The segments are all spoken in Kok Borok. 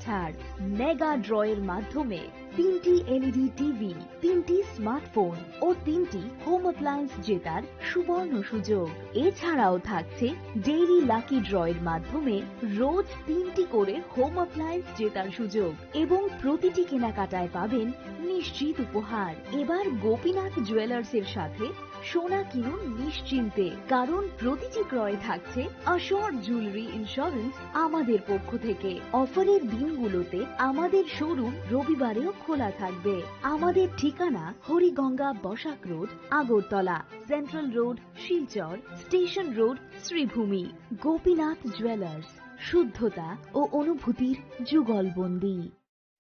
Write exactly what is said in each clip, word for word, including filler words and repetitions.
ছাড়। মেগা ড্রয়ের মাধ্যমে তিনটি এলইডি টিভি, তিনটি স্মার্টফোন ও তিনটি হোম অ্যাপ্লায়েন্স জেতার সুবর্ণ সুযোগ। এছাড়াও থাকছে ডেইলি লাকি ড্রয়ের মাধ্যমে রোজ তিনটি করে হোম অ্যাপ্লায়েন্স জেতার সুযোগ এবং প্রতিটি কেনাকাটায় পাবেন নিশ্চিত উপহার। এবার গোপীনাথ জুয়েলার্সের সাথে সোনা কিনুন নিশ্চিন্তে, কারণ প্রতিটি ক্রয়ে থাকছে অ্যাশোর জুয়েলারি ইন্স্যুরেন্স আমাদের পক্ষ থেকে। অফারের দিনগুলোতে আমাদের শোরুম রবিবারেও খোলা থাকবে। আমাদের ঠিকানা Hariganga Basak road, Agartala, central road, Silchar, station road, Sribhumi. Gopinath jewellers, শুদ্ধতা ও অনুভূতির যুগলবন্দী।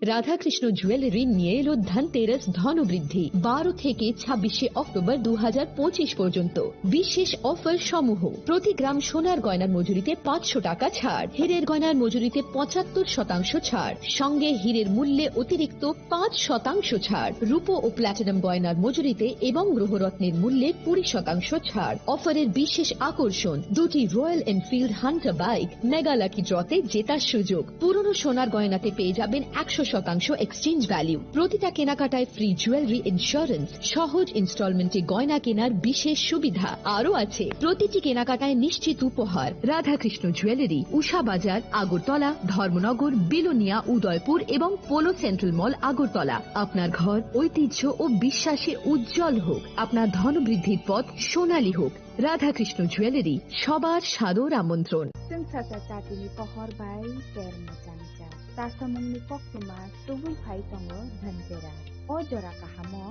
রাধাকৃষ্ণ জুয়েলারি নিয়ে এলো ধনতেরাস ধনবৃদ্ধি। বারো থেকে ছাব্বিশে অক্টোবর দু হাজার পঁচিশ পর্যন্ত বিশেষ অফার সমূহ: প্রতি গ্রাম সোনার গয়নার মজুরিতে পাঁচশো টাকা ছাড়, হীরের গয়নার মজুরিতে পঁচাত্তর শতাংশ ছাড়, সঙ্গে হীরের মূল্যে অতিরিক্ত পাঁচ শতাংশ ছাড়, রূপো ও প্ল্যাটিনাম গয়নার মজুরিতে এবং গ্রহরত্নের মূল্যে কুড়ি শতাংশ ছাড়। অফারের বিশেষ আকর্ষণ, দুটি royal Enfield Hunter bike, mega lucky ড্রতে জেতার সুযোগ। পুরনো সোনার গয়নাতে পেয়ে যাবেন একশো শতাংশ এক্সচেঞ্জ ভ্যালু। প্রতিটা কেনাকাটায় ফ্রি জুয়েলারি ইন্স্যুরেন্স, সহজ ইনস্টলমেন্টে গয়না কেনার বিশেষ সুবিধা। আরও আছে প্রতিটি কেনাকাটায় নিশ্চিত উপহার। রাধাকৃষ্ণ জুয়েলারি, উষা বাজার, আগরতলা, ধর্মনগর, বিলোনিয়া, উদয়পুর এবং পোলো সেন্ট্রাল মল, আগরতলা। আপনার ঘর ঐতিহ্য ও বিশ্বাসে উজ্জ্বল হোক, আপনার ধনবৃদ্ধির পথ সোনালী হোক। রাধাকৃষ্ণ জুয়েলারি, সবার সাদর আমন্ত্রণ। Chwng sasa chatini pohor bai ter mwchang cha. Chasamungni koktwma tubui phai tongo Dhanteras. O jora kahamo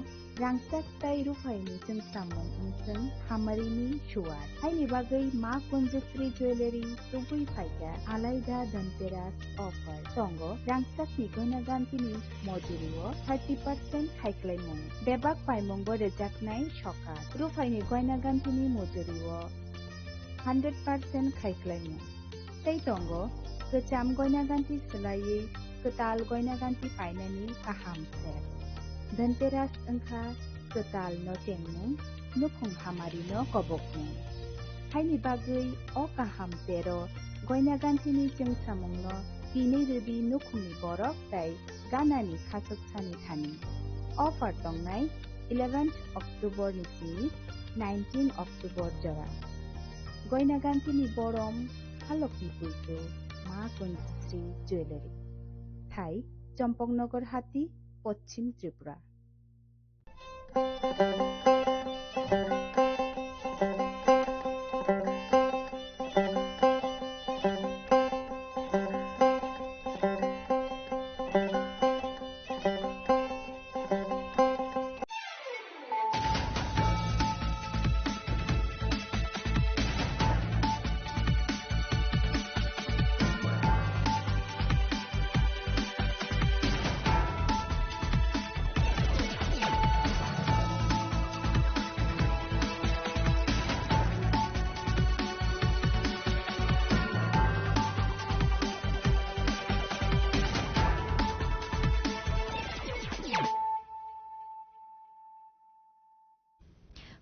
rangchak tei ruphaini chwngsamung wngthwng hamarini suwar. Haini bagwi Ma Kunjasri Jewellery tubui phaikha alaida Dhanteras offer. Tongo rangchakni goina gantini mojurio thirty percent khaiklaimung. Bebak paimungo rwjaknai sokat. Ruphaini goina gantini mojurio hundred percent khaiklaimung. Tei tongo kwcham goina ganti swlaiwi kwtal goina ganti painani kaham ser. Dhanteras wngkha kwtal no chengmung, nukhung hamari no kobokmung. Haini bagwi o kaham tero goina gantini chwngsamung no tinwi rwdi nukhungni borok tei ganani khachuk sani thani. Offer tongnai eleventh October ni simi nineteen October jora. Goina gantini borom halokni puitu Ma Kunjasri Jewellery. Thai, Champaknagar Hati, Poschim Tripura.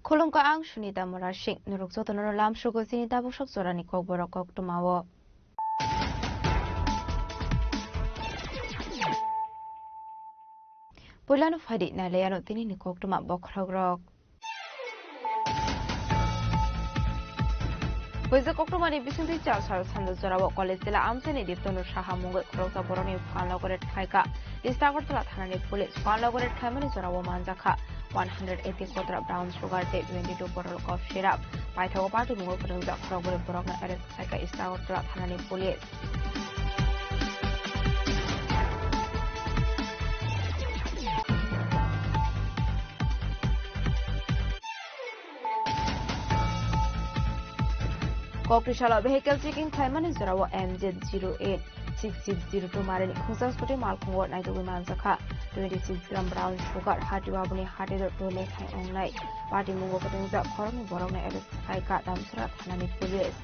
Khulumkha, ang Sunita Murasing. Norok jotono lamsogo chini tabuk sok jorani kokborok koktwmao. Puilano phaidi nailaiano tinini koktwma bokhorokrok. Buijak koktwmani bisingtwi chal sal sando jorao College jila amchaini Diptanu Saha mungwi khoroksa borokni phukanlogo raid khlaikha. East Agartala thanani police phukanlogo raid khlaimani jorao manjakha one hundred eighty kotra brown sugar tei twenty two bottle cough syrup. Paithago party mungwi kwrwngjak khorokbrwi borokno arrest khlaikha East Agartala thanani police. Kokri salo vehicle checking khlaimani jorao M Z zero eight six six zero two marini khungsa scooty malkhungo naitugwi manjakha twenty six gram brown sugar. Hati babuni hati do tole khai ongnai. Party mungo kwtwngjak khoroknwi borokno arrest khlaikha Damsara thanani police.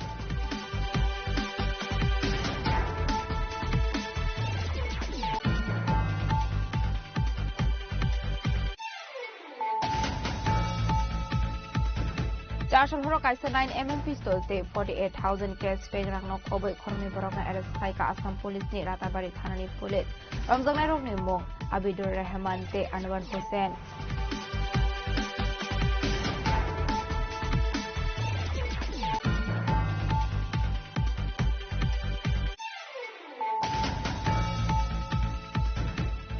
Chasol horo kaisa nine M M pistol tei forty eight thousand cash bag rangno khobwi khoroknwi borokno arrest khlaikha Assam Police ni Ratabari thanani police. Romjaknairokni mung Abidul Rehman tei Anwar Hussain.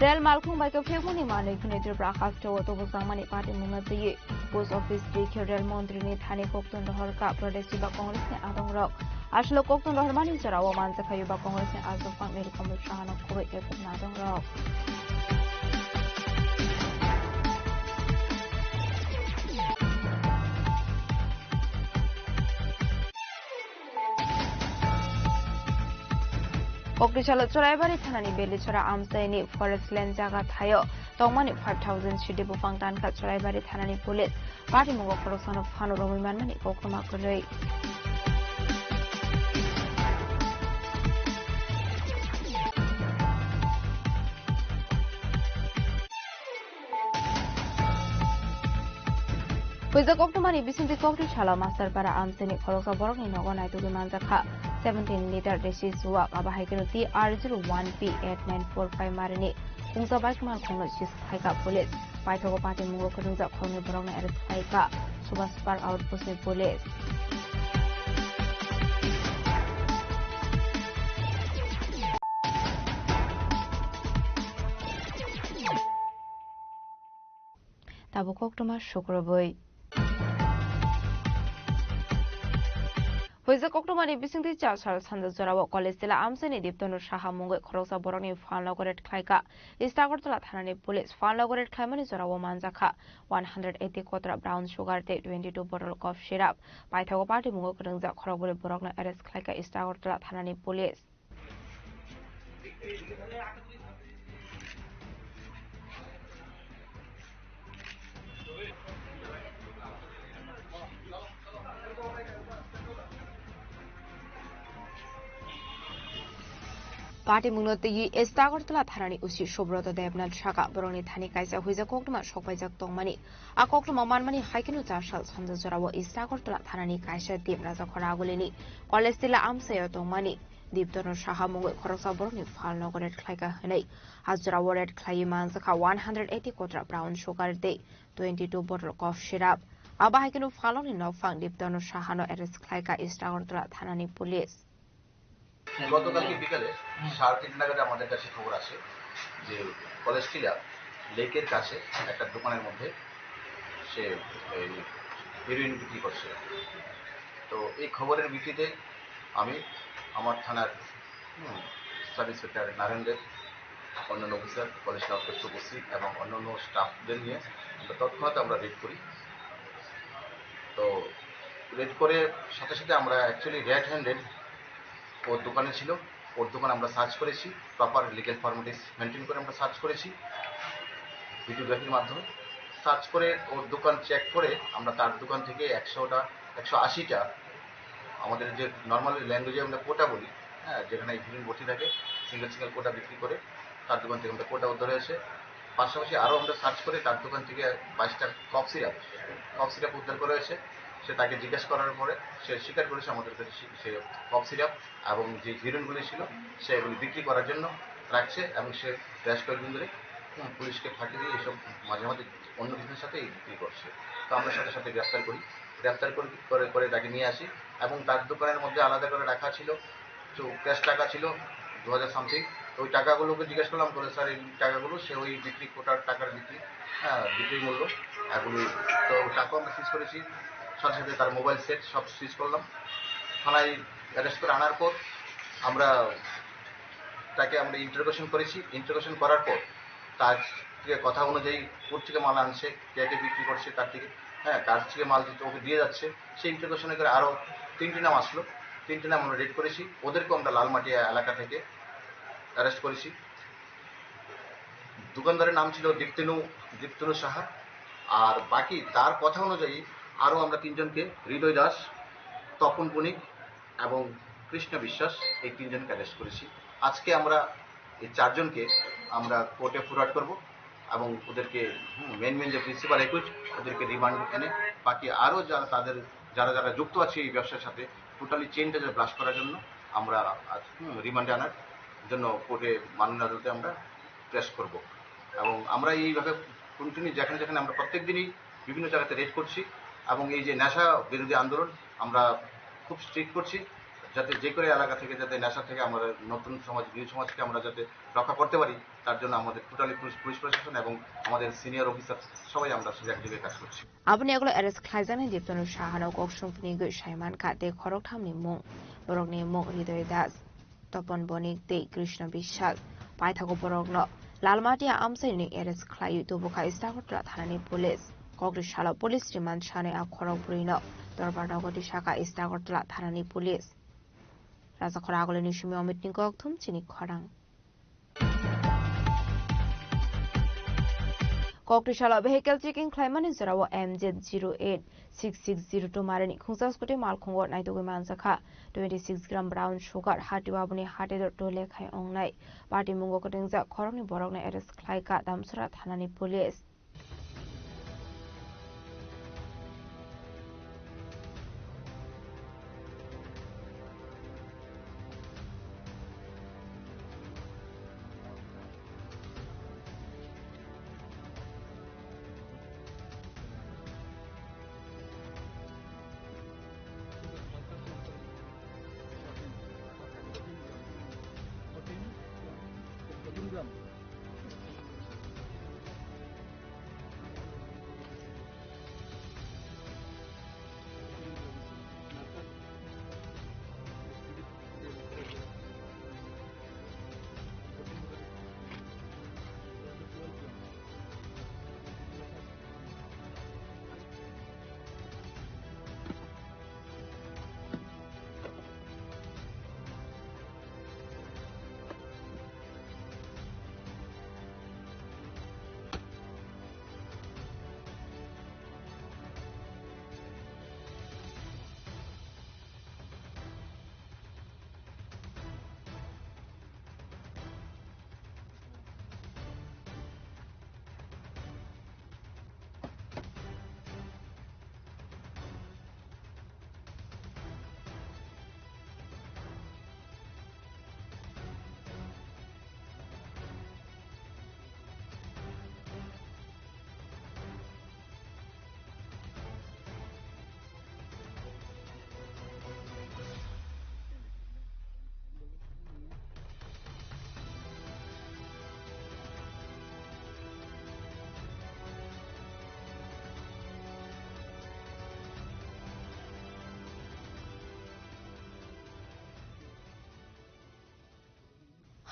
Rel malkhung bai kwphiyokmani manwi khwnwi Tripura hasteo tubukjakmani patimungno twiwi post office twi khe rel montrini thani koktun rohorkha Pradesh Yuba Congress ni adongrok. Aswk koktun rohormani jorao manjakha Yuba Congress ni ajwk phang Nilkamal Sahano khobwi khe koktun adongrok. Kokrisalo Churaibari thanani Belichora amchaini forest land jaga thaio tongmani five thousand sidi buphang tankha Churaibari thanani police. Patimungo khoroksano phano romwi manmani koktwma kwrwi. Puijak koktwmani bisingtwi Kokri salo Masterpara amchaini khoroksa borokni nogo naitugwi manjakha seventeen liter desi suwak, abo hai kheno T R zero one P eight nine four five marini kungsa bike malkhungno seize khlaikha police. Paithago patimungo kwrwngjak khoroknwi borokno arrest khlaikha Subhash Park outpost ni police. Tabuk koktwma sukrubwi. Puijak koktwmani bisingtwi chasal sanja jorao college tila amchaini Diptanu Saha mungwi khoroksa borokni phalnogo raid khlaikha East Agartala thanani police. Phalnogo raid khlaimani jorao manjakha one hundred eighty kotra brown sugar tei twenty two bottle cough syrup. Paithago patimungo kwrwngjak khorokbrwi borokno arrest khlaikha East Agartala thanani police. Patimungno twiwi East Agartala thanani O C Subroto Debnath saka borokni thani kaisa huijak koktwma sokpaijak tongmani. A koktwma manmani hai kheno chasal sanja jorao East Agartala thanani kaisa Debnath khoragulini college tila amchaio tongmani. Diptanu Saha mungwi khoroksa borokni phalnogo raid khlaikha hwnwi. A jorao raid khlaiwi manjakha one hundred eighty kotra brown sugar tei twenty two bottle cough syrup. Abo hai kheno phalokni nokphang Diptanu Sahano arrest khlaikha East Agartala thanani police. গতকালকে বিকালে সাড়ে তিনটা নাগাদ আমাদের কাছে খবর আসে যে কলেজ টিলা লেকের কাছে একটা দোকানের মধ্যে সে এই হিরোইন বিক্রি করছে। তো এই খবরের ভিত্তিতে আমি আমার থানার, হুম, সাব ইন্সপেক্টর নারায়ণ দেব, অন্যান্য অফিসার, কলেজ নগর শুভশ্রী এবং অন্যান্য স্টাফদের নিয়ে আমরা তৎক্ষণাৎ আমরা রেড করি। তো রেড করে সাথে সাথে আমরা অ্যাকচুয়ালি রেড হ্যান্ডেড ওর দোকানে ছিল, ওর দোকান আমরা সার্চ করেছি, প্রপার লিগ্যাল ফর্মালিটিস মেনটেন করে আমরা সার্চ করেছি ভিডিওগ্রাফির মাধ্যমে। সার্চ করে ওর দোকান চেক করে আমরা তার দোকান থেকে একশোটা, একশো আশিটা, আমাদের যে নর্মাল ল্যাঙ্গুয়েজে আমরা কোটা বলি, হ্যাঁ, যেখানে হিরোইন ভর্তি থাকে, সিঙ্গেল সিঙ্গেল কোটা বিক্রি করে, তার দোকান থেকে আমরা কোটা উদ্ধার হয়েছে। পাশাপাশি আরও আমরা সার্চ করে তার দোকান থেকে বাইশটা কফ সিরাপ, কফ সিরাপ উদ্ধার করা হয়েছে। সে তাকে জিজ্ঞেস করার পরে সে স্বীকার করেছে আমাদের কাছে সে, সে কফ সিরাপ এবং যে হিরোইনগুলি ছিল সে এগুলি বিক্রি করার জন্য রাখছে এবং সে বেশ কয়েকদিন ধরে, হুম, পুলিশকে ফাঁকি দিয়ে এসব মাঝে মাঝে অন্য কিছুদের সাথে এই বিক্রি করছে। তো আমরা সাথে সাথে গ্রেপ্তার করি। গ্রেপ্তার করে, করে, করে তাকে নিয়ে আসি এবং তার দোকানের মধ্যে আলাদা করে রাখা ছিল কিছু ক্যাশ টাকা ছিল দু হাজার সামথিং। তো ওই টাকাগুলোকে জিজ্ঞেস করলাম, বলে, "স্যার, এই টাকাগুলো?" সে ওই বিক্রি, কোটার টাকার বিক্রি, হ্যাঁ, বিক্রি মূল্য এগুলি। তো টাকাও আমরা সিজ করেছি, সাথে সাথে তার মোবাইল সেট সব সিজ করলাম। থানায় অ্যারেস্ট করে আনার পর আমরা তাকে আমরা ইন্টারোগেশন করেছি। ইন্টারোগেশন করার পর তার থেকে কথা অনুযায়ী কোথা থেকে মাল আনছে, কে কে বিক্রি করছে, তার থেকে, হ্যাঁ, কার থেকে মাল দিতে ওকে দিয়ে যাচ্ছে, সেই ইন্টারোগেশনে করে আরও তিনটি নাম আসলো। তিনটি নাম আমরা রেড করেছি, ওদেরকেও আমরা লালমাটিয়া এলাকা থেকে অ্যারেস্ট করেছি। দোকানদারের নাম ছিল দীপ্তনু, দীপ্তনু সাহা। আর বাকি তার কথা অনুযায়ী আরও আমরা তিনজনকে, হৃদয় দাস, তপন বণিক এবং কৃষ্ণ বিশ্বাস, এই তিনজনকে অ্যারেস্ট করেছি। আজকে আমরা এই চারজনকে আমরা কোর্টে ফরওয়ার্ড করব এবং ওদেরকে, হুম, মেন মেন যে প্রিন্সিপাল একুশ, ওদেরকে রিমান্ড এনে বাকি আরও যারা তাদের যারা যারা যুক্ত আছে এই ব্যবসার সাথে, টোটালি চেইনটা যাতে ব্লাস্ট করার জন্য আমরা আজ, হুম, রিমান্ডে আনার জন্য কোর্টে, মাননীয় আদালতে আমরা প্রেস করব। এবং আমরা এইভাবে কন্টিনিউ যেখানে যেখানে আমরা প্রত্যেক দিনই বিভিন্ন জায়গাতে রেড করছি এবং এই যে নেশা বিরোধী আন্দোলন আমরা খুব স্ট্রিক্ট করছি, যাতে যে কোনো এলাকা থেকে যাতে নেশা থেকে আমরা নতুন সমাজ, নিউ সমাজকে আমরা যাতে রক্ষা করতে পারি, তার জন্য আমাদের টোটালি পুলিশ, পুলিশ প্রশাসন এবং আমাদের সিনিয়র অফিসার সবাই আমরা একযোগে কাজ করছি। Aboni yagulo arrest khlaijaknai Diptanu Sahano kok songpini gwi sai mankha tei khoroktham ni mung, borokni mung Hridoy Das, Topon Bonik tei Krishna Biswas. Paithago borokno Lalmatia amchaini arrest khlaiwi tubukhai Stakortla thanani police. Kokri salo police remand sanwi a khorok bwrwino Dorbar nogoti saka Stakortla thanani police. Rajakhor Agulini simi Omitni kokthum chini khorang. Kokri salo vehicle checking khlaimani jorao M Z zero eight six six zero two marini khungsa scooty malkhungo naitugwi manjakha twenty six gram brown sugar, hati waboni hati do tole khai ongnai. Party mungo kwtwngjak khoroknwi borokno arrest khlaikha Damsora thanani police.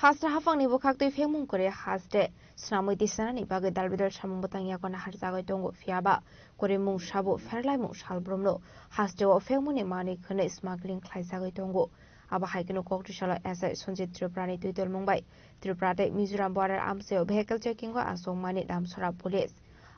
Haste haphangni bwkhaktwi phengmung kwrwi haste swnamwi tisanani bagwi dalbidal samung bwtang yago naharjagwi tongo, phiyaba kwrwimung sabo pherlaimung salbrumno hasteo phengmungni manwi hwnwi smuggling khlaijagwi tongo. Abo hai kheno kokthwi salo S I Sanjit Tripurani twidulmung bai Tripura tei Mizoram border amchaio vehicle checking o achukmani Damsora police.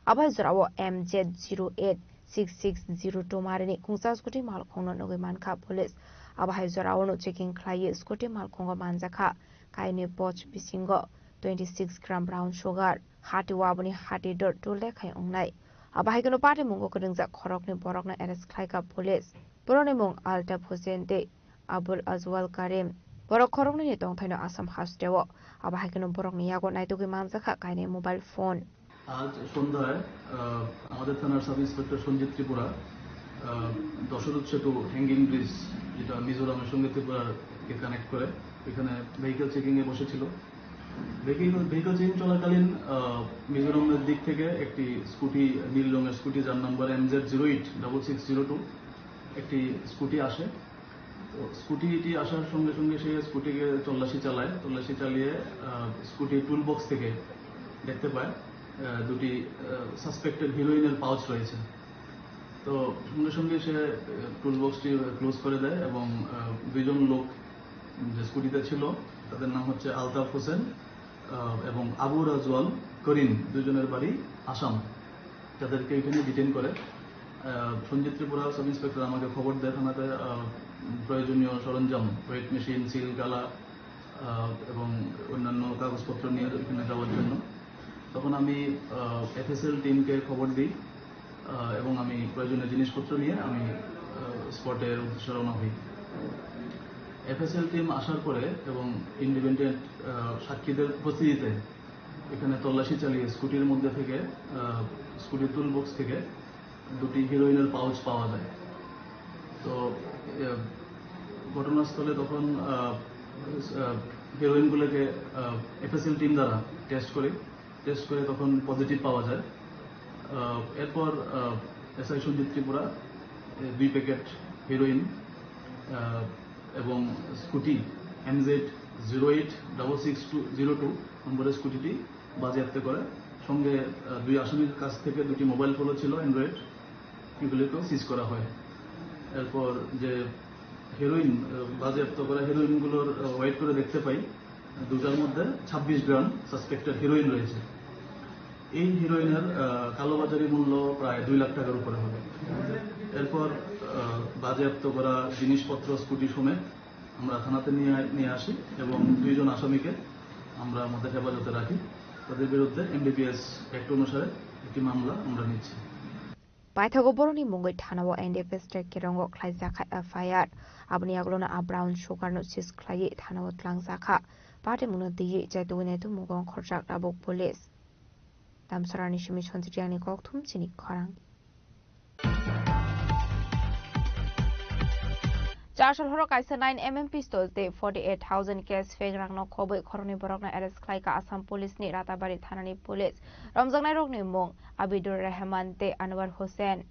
Abo hai jorao M Z zero eight six six zero two marini khungsa scooty malkhungno nugwi mankha police. Abo hai jorao no checking khlaiwi scooty malkhungo manjakha kainwi pouch bisingo twenty six gram brown sugar, hati waboni hati do tole khai ongnai. Abo hai kheno party mungo kwrwngjak khoroknwi borokno arrest khlaikha police. Borokni mung Altaf Hussein tei Abul Azwal Karim. Borok khoroknwini tongthaino Assam hasteo. Abo hai kheno borokni yago naitugwi manjakha kainwi mobile phone. আজ সন্ধ্যায়, আহ, আমাদের থানার sub inspector Sanjit ত্রিপুরা, আহ, দশরথ সেতু hanging bridge, যেটা মিজোরামের সঙ্গে ত্রিপুরাকে কানেক্ট করে, এখানে ভেহিকল চেকিং এ বসেছিল। ভেহিকল, ভেহিকল চেকিং চলাকালীন, আহ, মিজোরামের দিক থেকে একটি স্কুটি, নীল রঙের স্কুটি, যার number M Z zero eight double six zero two, একটি স্কুটি আসে। তো স্কুটিটি আসার সঙ্গে সঙ্গে সে স্কুটিকে তল্লাশি চালায়। তল্লাশি চালিয়ে, আহ, স্কুটির টুল বক্স থেকে দেখতে পায়, আহ, দুটি, আহ, সাসপেক্টেড হিরোইনের পাউচ রয়েছে। তো সঙ্গে সঙ্গে সে, আহ, টুল বক্সটি ক্লোজ করে দেয় এবং, আহ, দুইজন লোক যে স্কুটিতে ছিল, তাদের নাম হচ্ছে আলতাফ হোসেন, আহ, এবং আবু রাজওয়াল করিম, দুজনের বাড়ি আসাম। তাদেরকে এখানে ডিটেইন করে। আহ, সঞ্জিত ত্রিপুরা সাব ইন্সপেক্টর আমাকে খবর দেয় থানাতে, আহ, প্রয়োজনীয় সরঞ্জাম, ওয়েট মেশিন, সিল, গালা, আহ, এবং অন্যান্য কাগজপত্র নিয়ে এখানে যাওয়ার জন্য। তখন আমি, আহ, এফএসএল টিমকে খবর দিই, আহ, এবং আমি প্রয়োজনীয় জিনিসপত্র নিয়ে আমি স্পটের উদ্দেশ্যে রওনা হই। এফএসএল টিম আসার পরে এবং ইন্ডিপেন্ডেন্ট সাক্ষীদের উপস্থিতিতে এখানে তল্লাশি চালিয়ে স্কুটির মধ্যে থেকে, আহ, স্কুটির টুল বক্স থেকে দুটি হিরোইনের পাউচ পাওয়া যায়। তো আহ, ঘটনাস্থলে তখন আহ, আহ, হিরোইনগুলোকে এফএসএল টিম দ্বারা টেস্ট করে, টেস্ট করে তখন পজিটিভ পাওয়া যায়। আহ, এরপর এসআই সঞ্জিত ত্রিপুরা এ, দুই প্যাকেট হিরোইন, আহ, এবং scooty MZ zero eight double six two zero two নম্বরের স্কুটিটি বাজেয়াপ্ত করে। সঙ্গে আহ, দুই আসামির কাছ থেকে দুটি মোবাইল ফোনও ছিল অ্যান্ড্রয়েড, এগুলিকেও সিজ করা হয়। এরপর যে হিরোইন, আহ, বাজেয়াপ্ত করা হিরোইনগুলোর ওয়েট করে দেখতে পাই দুটার মধ্যে ছাব্বিশ গ্রাম সাসপেক্টেড হিরোইন রয়েছে। এই হিরোইনের আহ, কালোবাজারি মূল্য প্রায় দুই লাখ টাকার উপরে হবে। এরপর আহ, বাজেয়াপ্ত করা জিনিসপত্র স্কুটি সমেত আমরা থানাতে নিয়ে নিয়ে আসি এবং দুইজন আসামিকে আমরা আমাদের হেফাজতে রাখি। তাদের বিরুদ্ধে এনডিপিএস অ্যাক্ট অনুসারে একটি মামলা আমরা নিচ্ছি। Paithago borokni mungwi thanao N D P S track kirongo khlaijak kha F I R. Aboni yagulono a brown sugar no seize khlaiwi thanao tlangjak kha. Patimungno twiwi chaitugwi naitukmungo khorjak tabuk police. Damsarani simi Sonjit Riyani kokthum chini khorang. Chasol horo kaisa nine M M pistol tei forty eight thousand cash fake rangno khobwi khoroknwi borokno arrest khlaikha Assam Police ni Ratabari thanani police. Romjaknairokni mung Abidur Rehman tei Anwar Hussain.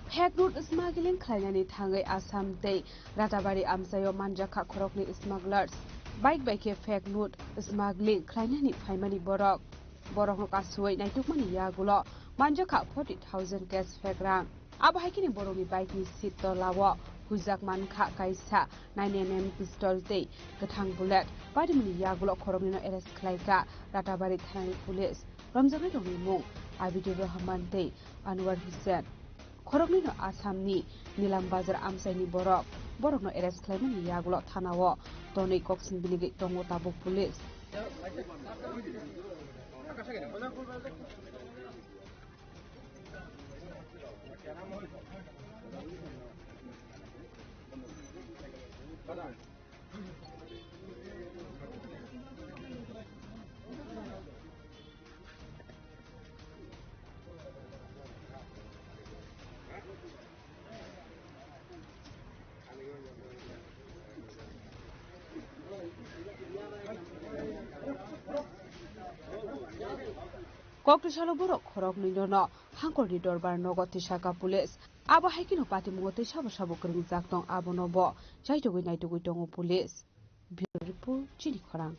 Fake note smuggling khlainani thangwi Assam tei Ratabari amchaio manjakha khoroknwi smugglers. Bike bai khe fake note smuggling khlainani phaimani borok. Borokno kasuwi naitukmani yagulo manjakha forty thousand cash fake rang. Abo hai kheno borokni bike ni seat tolao huijak mankha kaisa nine M M pistol tei kwthang bullet. Patimungni yagulo khoroknwino arrest khlaikha Ratabari thanani police. Romjaknairokni mung Abidur Rahman tei Anwar Hussain. Khoroknwino Assamni Nilam Bazar amchaini borok. Borokno arrest khlaimani yagulo thanao tonwi kok singbiligwi tongo tabuk police. Kokti salo borok khoroknwi nono hangkorni dorbar nogo tisaka police. Abo hai kheno patimungo tei sabo sabo kwrwngjak tong abono bo chaitugwi naitugwi tongo police. Bureau report, chini khorang.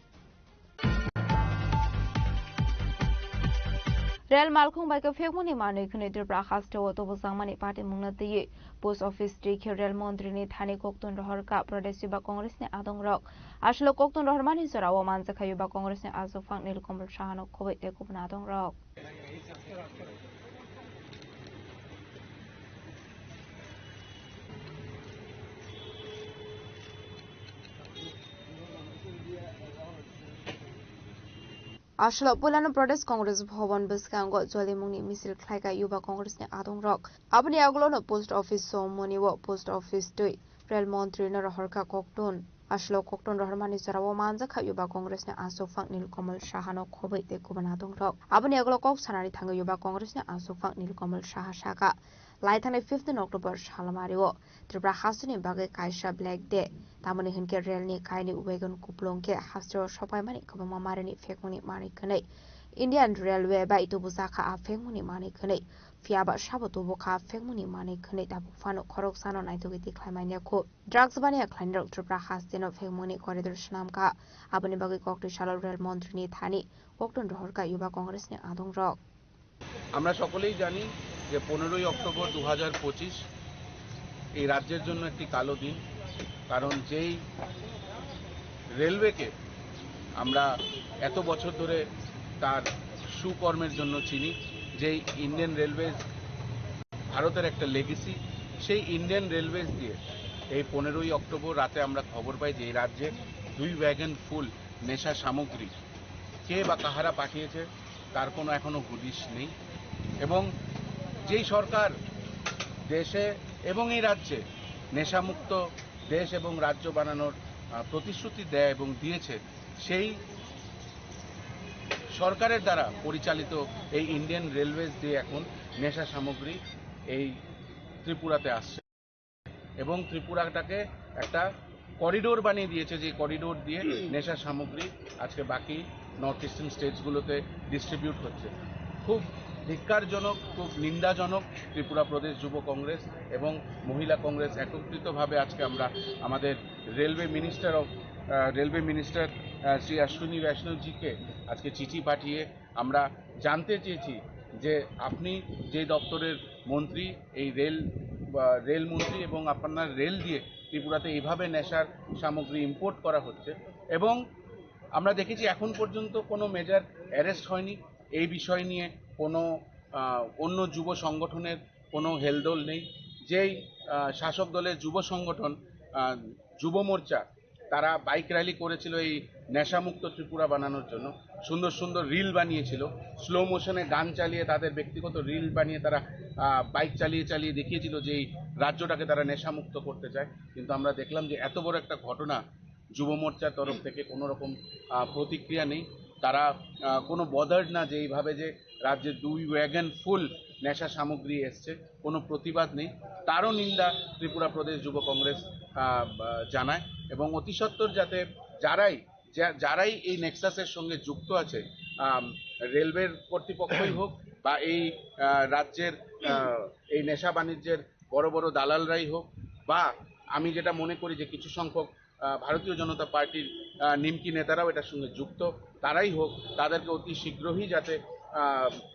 Rel malkhung bai khe phekmani manwi khwnwi Tripura hasteo tubujak mani patimungno twiwi post office twi khe rel montri ni thani koktun rohor kha Pradesh Yuba Congress ni adong rok. Aswk koktun rohor mani jora o manjakha Yuba Congress ni aswk phang Nilkamal Saha no khobwi tei kubun adong rok. Aswk puilano Pradesh Congress Bhavan bwskango jolimungni misil khlaikha Yuba Congress ni adong rok. Aboni agulono post office somoni o post office twi rel montri no rohorkha koktun. Aswk koktun rohormani jorao manjakha Yuba Congress ni aswk phang Nilkamal Saha no khobwi tei kubun adong rok. Aboni agulo kok sanani thangwi Yuba Congress ni aswk phang Nilkamal Saha sakha, lai thangnai fifteen October salmari o Tripura hasteni bagwi kaisa black day. Tamoni hinkhe rel ni kaini wagon kuplung khe hasteo sokpaimani kwbangma marini phekmani manwi khwnwi Indian Railway bai tubujakha a phekmani manwi khwnwi. Phiyaba sabo tubukha phekmani manwi khwnwi tabuk phano khoroksano naitugwi tikhlai manya khu. Drugs baniya khlainirok Tripura hasteno phekmani corridor swnamkha. Aboni bagwi koktwi salo rel montri ni thani koktun rohorkha Yuba Congress ni adong rok. আমরা সকলেই জানি যে পনেরোই অক্টোবর দু হাজার পঁচিশ এই রাজ্যের জন্য একটি কালো দিন, কারণ যেই রেলওয়েকে আমরা এত বছর ধরে তার সুকর্মের জন্য চিনি, যেই ইন্ডিয়ান রেলওয়েজ ভারতের একটা লেগেসি, সেই ইন্ডিয়ান রেলওয়েজ দিয়ে এই পনেরোই অক্টোবর রাতে আমরা খবর পাই যে এই রাজ্যে দুই ওয়াগন ফুল নেশা সামগ্রী কে বা কাহারা পাঠিয়েছে, তার কোনো এখনো হদিশ নেই। এবং যেই সরকার দেশে এবং এই রাজ্যে নেশামুক্ত দেশ এবং রাজ্য বানানোর আহ, প্রতিশ্রুতি দেয় এবং দিয়েছে, সেই সরকারের দ্বারা পরিচালিত এই ইন্ডিয়ান রেলওয়েজ দিয়ে এখন নেশা সামগ্রী এই ত্রিপুরাতে আসছে এবং ত্রিপুরাটাকে একটা করিডোর বানিয়ে দিয়েছে, যে করিডোর দিয়ে নেশা সামগ্রী আজকে বাকি নর্থ ইস্টার্ন স্টেটসগুলোতে ডিস্ট্রিবিউট হচ্ছে। খুব ধিক্কারজনক, খুব নিন্দাজনক। ত্রিপুরা প্রদেশ যুব কংগ্রেস এবং মহিলা কংগ্রেস একত্রিতভাবে আজকে আমরা আমাদের railway minister of railway minister Shri Ashwini বৈষ্ণবজিকে আজকে চিঠি পাঠিয়ে আমরা জানতে চেয়েছি যে আপনি যে দপ্তরের মন্ত্রী, এই রেল বা রেল মন্ত্রী, এবং আপনার রেল দিয়ে ত্রিপুরাতে এইভাবে নেশার সামগ্রী ইম্পোর্ট করা হচ্ছে। এবং আমরা দেখেছি এখন পর্যন্ত কোনো মেজর অ্যারেস্ট হয়নি। এই বিষয় নিয়ে কোনো আহ, অন্য যুব সংগঠনের কোনো হেলদোল নেই। যেই আহ, শাসক দলের যুব সংগঠন আহ, যুব মোর্চা, তারা বাইক র্যালি করেছিল এই নেশামুক্ত ত্রিপুরা বানানোর জন্য। সুন্দর সুন্দর রিল বানিয়েছিল, স্লো মোশনে গান চালিয়ে তাদের ব্যক্তিগত রিল বানিয়ে তারা আহ, বাইক চালিয়ে চালিয়ে দেখিয়েছিল যে এই রাজ্যটাকে তারা নেশামুক্ত করতে চায়। কিন্তু আমরা দেখলাম যে এত বড় একটা ঘটনা, যুব মোর্চার তরফ থেকে কোনো রকম আহ, প্রতিক্রিয়া নেই। তারা আহ, কোনো বদার্ড না যে এইভাবে যে রাজ্যে দুই ওয়াগন ফুল নেশা সামগ্রী এসছে, কোনো প্রতিবাদ নেই। তারও নিন্দা ত্রিপুরা প্রদেশ যুব কংগ্রেস আহ, বা- জানায় এবং অতি সত্বর যাতে যারাই যা- যারাই এই নেক্সাসের সঙ্গে যুক্ত আছে, আম, রেলওয়ের কর্তৃপক্ষই হোক বা এই আহ, রাজ্যের আহ, এই নেশা বাণিজ্যের বড় বড় দালালরাই হোক বা আমি যেটা মনে করি যে কিছু সংখ্যক আহ, ভারতীয় জনতা পার্টির আহ, নিমকি নেতারাও এটার সঙ্গে যুক্ত, তারাই হোক, তাদেরকে অতি শীঘ্রই যাতে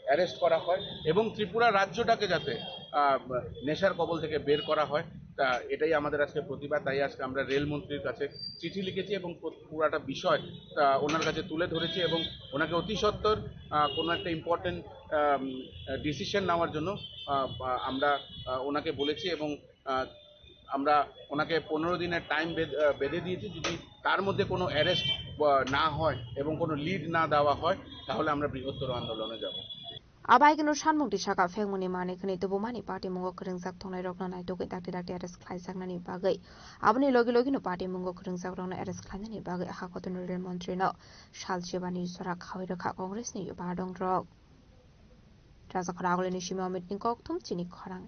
অ্যারেস্ট করা হয় এবং ত্রিপুরা রাজ্যটাকে যাতে আহ, নেশার কবল থেকে বের করা হয়, তা এটাই আমাদের আজকে প্রতিবাদ। তাই আজকে আমরা রেলমন্ত্রীর কাছে চিঠি লিখেছি এবং পুরাটা বিষয় আহ, ওনার কাছে তুলে ধরেছি এবং ওনাকে অতি সত্বর আহ, কোনো একটা ইম্পর্টেন্ট ডিসিশন নেওয়ার জন্য আহ, আমরা আহ, ওনাকে বলেছি এবং আহ, আমরা ওনাকে পনেরো দিনের টাইম বেঁধে দিয়েছি। যদি তার মধ্যে কোনো অ্যারেস্ট না হয় এবং কোনো লিড না দেওয়া হয়, তাহলে আমরা বৃহত্তর আন্দোলনে যাব। Abai keno sanmung tisaka phengmungni manwi khwnwi tubumani party mungo kwrwngjak tongnairokno naitugwi dakti dakti arrest khlaijaknani bagwi, aboni logi logino party mungo kwrwngjakrokno arrest khlainani bagwi hakotoni rel montrino sal chibani jora khawi rwkha Congressni bardongrok. Rajakhor Agulini simi Amitni kokthum chini khorang.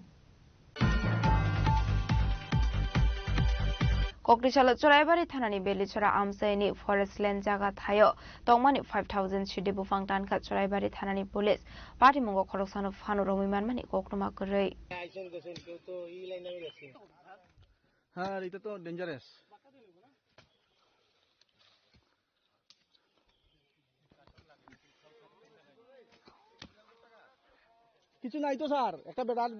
Koktisalo Choraibari thanani Belichora amchaini forest land jaga thaio tongmani five thousand sidi buphang tankha Choraibari thanani police. Patimungo khoroksano phano romwi manmani koktwma kwrwi. Ar ita to dangerous. Kichu nai to sir, ekta bedar.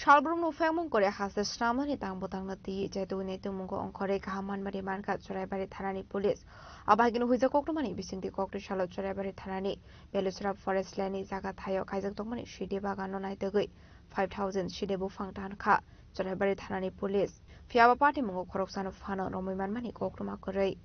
Salbrumno phengmung kore haste snamani tang botangno twi, jetuini tongmungo ongkhorwi kaham manmani mankha Choraibari thanani police. Abahagino huijak koktwmani bisingtwi koktisalo Choraibari thanani Belusra forest landni jaga thaio khaijak tongmani sidi baganno naitugwi five thousand sidi buphang tankha Choraibari thanani police. Phiyaba patimungo khoroksano phano romwi manmani koktwma kwrwi.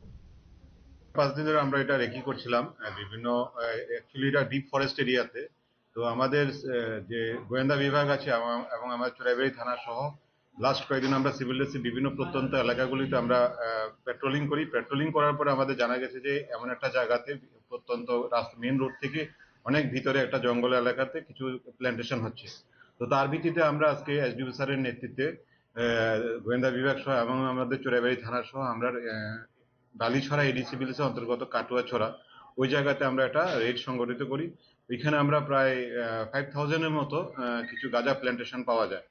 পাঁচ দিন ধরে আমরা এটা রেকি করছিলাম, আহ, বিভিন্ন, আহ, actually এটা deep forest এরিয়াতে। তো আমাদের, আহ, যে গোয়েন্দা বিভাগ আছে এবং, এবং আমাদের চোরাইবাড়ি থানা সহ লাস্ট কয়েকদিন আমরা সিভিল ড্রেসে বিভিন্ন প্রত্যন্ত এলাকাগুলিতে আমরা, আহ, পেট্রোলিং করি। পেট্রোলিং করার পরে আমাদের জানা গেছে যে এমন একটা জায়গাতে প্রত্যন্ত রাস্তা, মেইন রোড থেকে অনেক ভিতরে একটা জঙ্গল এলাকাতে কিছু প্ল্যান্টেশন হচ্ছে। তো তার ভিত্তিতে আমরা আজকে এসডিপি স্যারের নেতৃত্বে, আহ, গোয়েন্দা বিভাগ সহ এবং আমাদের চোরাইবাড়ি থানা সহ আমরা, আহ, বালিছড়া এডিসি ভিলেজের অন্তর্গত কাটুয়াছড়া, ওই জায়গাতে আমরা একটা রেড সংগঠিত করি। ওইখানে আমরা প্রায়, আহ, ফাইভ থাউজেন্ডের মতো, আহ, কিছু গাঁজা প্ল্যান্টেশন পাওয়া যায়।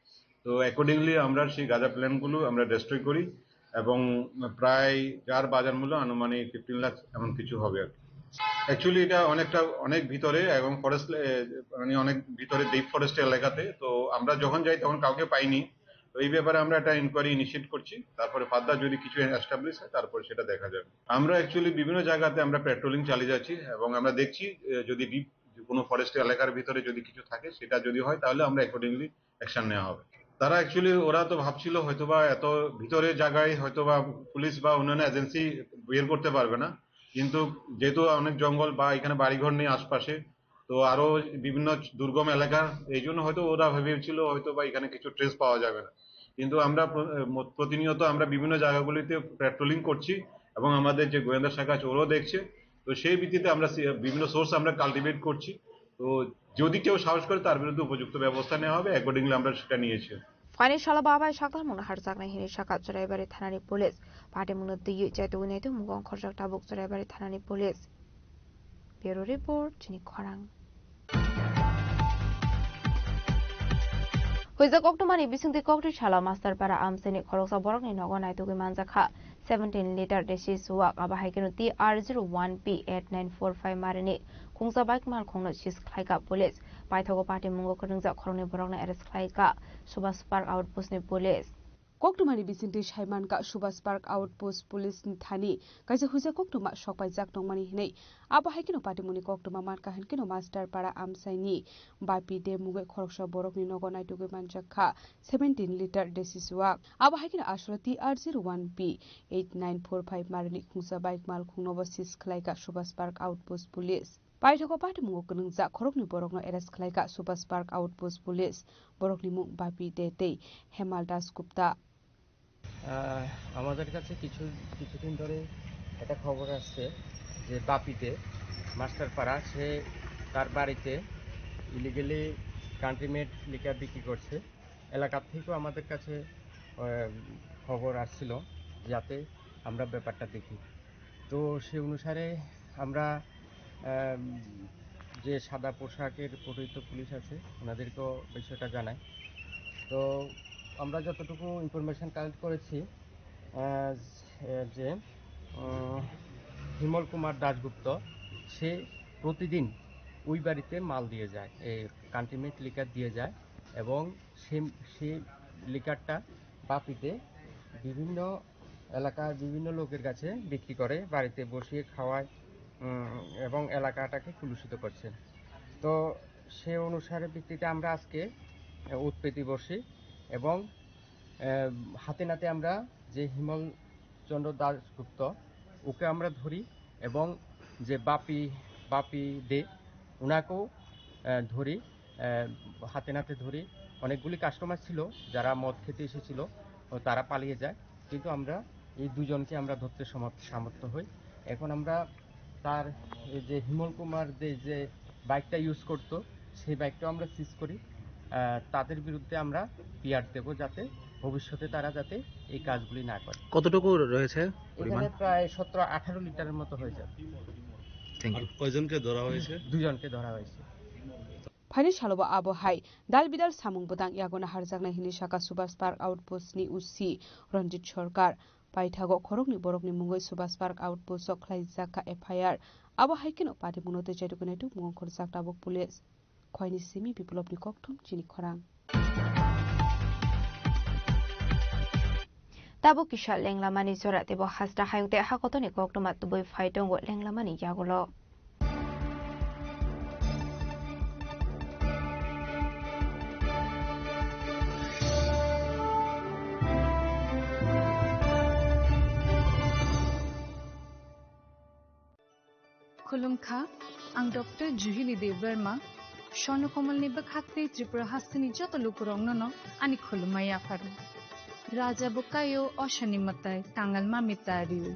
তো অ্যাকর্ডিংলি আমরা সেই গাঁজা প্ল্যান্টগুলো আমরা ডিস্ট্রয় করি এবং প্রায় যার বাজার মূল্য আনুমানিক ফিফটিন লাখ এমন কিছু হবে আর কি। অ্যাকচুয়ালি এটা অনেকটা, অনেক ভিতরে এবং ফরেস্ট, এ, মানে অনেক ভিতরে ডিপ ফরেস্ট এলাকাতে। তো আমরা যখন যাই তখন কাউকে পাইনি। তো এই ব্যাপারে আমরা একটা ইনকোয়ারি ইনিশিয়েট করছি, তারপরে ফার্দার যদি কিছু এস্টাবলিশ হয় তারপরে সেটা দেখা যাবে। আমরা অ্যাকচুয়ালি বিভিন্ন জায়গাতে আমরা পেট্রোলিং চালিয়ে যাচ্ছি এবং আমরা দেখছি, এ, যদি ডিপ কোনো ফরেস্ট এলাকার ভিতরে যদি কিছু থাকে, সেটা যদি হয় তাহলে আমরা অ্যাকর্ডিংলি অ্যাকশন নেওয়া হবে। তারা অ্যাকচুয়ালি, ওরা তো ভাবছিল হয়তোবা এত ভিতরে জায়গায় হয়তোবা পুলিশ বা অন্যান্য এজেন্সি বের করতে পারবে না, কিন্তু যেহেতু অনেক জঙ্গল বা এখানে বাড়িঘর নেই আশপাশে, তো আরো বিভিন্ন দুর্গম এলাকা, এই জন্য হয়তো ওরা ভেবেছিল হয়তো বা এখানে কিছু ট্রেস পাওয়া যাবে না। কিন্তু আমরা প্র-, আহ, প্রতিনিয়ত আমরা বিভিন্ন জায়গাগুলিতে প্যাট্রোলিং করছি এবং আমাদের যে গোয়েন্দা শাখা আছে ওরাও দেখছে। তো সেই ভিত্তিতে আমরা সি-, বিভিন্ন সোর্স আমরা কাল্টিভেট করছি। তো যদি কেউ সাহস করে তার বিরুদ্ধে উপযুক্ত ব্যবস্থা নেওয়া হবে, অ্যাকর্ডিংলি আমরা সেটা নিয়েছি। Phaini salo babai sakla mungno harjaknai hini saka Churaibari thanani police. Party mungno twiwi chaitugwi naitu mungkong khorjak tabuk Churaibari thanani police. Bureau report, chini khorang. Huijak koktwmani bisingtwi koktwi salo Masterpara amchaini khoroksa borokni nogo naitugwi manjakha seventeen liter desi suwak, abo hai kheno T R zero one P eight nine four five marini khungsa bike malkhungno seize khlaikha police. Paithago party mungo kwrwngjak khoroknwi borokno arrest khlaikha Subhas Park outpost ni police. Koktwmani bisingtwi saimankha Subhas Park outpost police ni thani kaisa huijak koktwma sokpaijak tongmani hinwi. Abo hai kheno patimungni koktwma mankha hinkhe no Masterpara amchaini Bapi de mungwi khoroksa borokni nogo naitugwi manjakha seventeen liter desi suwak. Abo hai kheno aswk T R zero one P eight nine four five marini khungsa bike malkhungno bo seize khlaikha Subhas Park outpost police. Paithago patimungo kwrwngjak khoroknwi borokno arrest khlaikha Subhas Park outpost police. Borokni mung Bapi de tei Hemal Das Gupta. আহ, আমাদের কাছে কিছু, কিছুদিন ধরে একটা খবর আসছে যে বাপিতে মাস্টারপাড়া, সে তার বাড়িতে ইলিগালি কান্ট্রি মেড লিকার বিক্রি করছে। এলাকার থেকেও আমাদের কাছে, আহ, খবর আসছিল, যাতে আমরা ব্যাপারটা দেখি। তো সেই অনুসারে আমরা, আহ, যে সাদা পোশাকের পরিহিত পুলিশ আছে, ওনাদেরকেও বিষয়টা জানাই। তো আমরা যতটুকু ইনফরমেশন কালেক্ট করেছি, আহ, যে, উম, হিমল কুমার দাশগুপ্ত, সে প্রতিদিন ওই বাড়িতে মাল দিয়ে যায়, এই কান্ট্রি মেড লিকার দিয়ে যায় এবং সে, সেই লিকারটা বাপিতে বিভিন্ন এলাকার বিভিন্ন লোকের কাছে বিক্রি করে, বাড়িতে বসিয়ে খাওয়ায়, উম, এবং এলাকাটাকে কলুষিত করছে। তো সে অনুসারে ভিত্তিতে আমরা আজকে, আহ, উৎপেতে বসি এবং, আহ, হাতে নাতে আমরা যে হিমল চন্দ্র দাশগুপ্ত, ওকে আমরা ধরি এবং যে বাপি, বাপি দে, ওনাকেও, আহ, ধরি, আহ, হাতে নাতে ধরি। অনেকগুলি কাস্টমার ছিল যারা মদ খেতে এসেছিল, ও তারা পালিয়ে যায়, কিন্তু আমরা এই দুজনকে আমরা ধরতে সমর্থ, সামর্থ্য হই। এখন আমরা তার এই যে হিমল কুমার দে যে বাইকটা ইউজ করতো, সেই বাইকটাও আমরা সিজ করি। আহ, তাদের বিরুদ্ধে আমরা পিআর দেব, যাতে ভবিষ্যতে তারা যাতে এই কাজগুলি না করে। কতটুকু রয়েছে পরিমাণ? এখানে প্রায় সতেরো আঠারো লিটারের মতো হয়ে যাবে। Thank you. কয়জনকে ধরা হয়েছে? দুজনকে ধরা হয়েছে। Phaini salo bo abo hai dal bidal samung bwdang yago naharjaknai hwnwi sakha Subhas Park Outpost ni O C Ranjit Sarkar. Paithago khoroknwi borokni mungwi Subhas Park Outpost o khlaijak kha F I R. Abo hai kheno patimungno tei chaitugwi naituk mungkhorjak tabuk police. Khoini simi Biplopni kokthum chini khorang. Tabuk kisa lenglamani jora teibo hasta hayung tei hakotoni koktwma tubui phai tongo lenglamani yagulo. Khulumkha, ang Doctor Juhili Debbarma, Swarno Komalni bwkhak tei Tripura hasteni joto lukurokno no ani khulumma yapharo. Raja bo kaio, osani mwtai, tangal mami tario.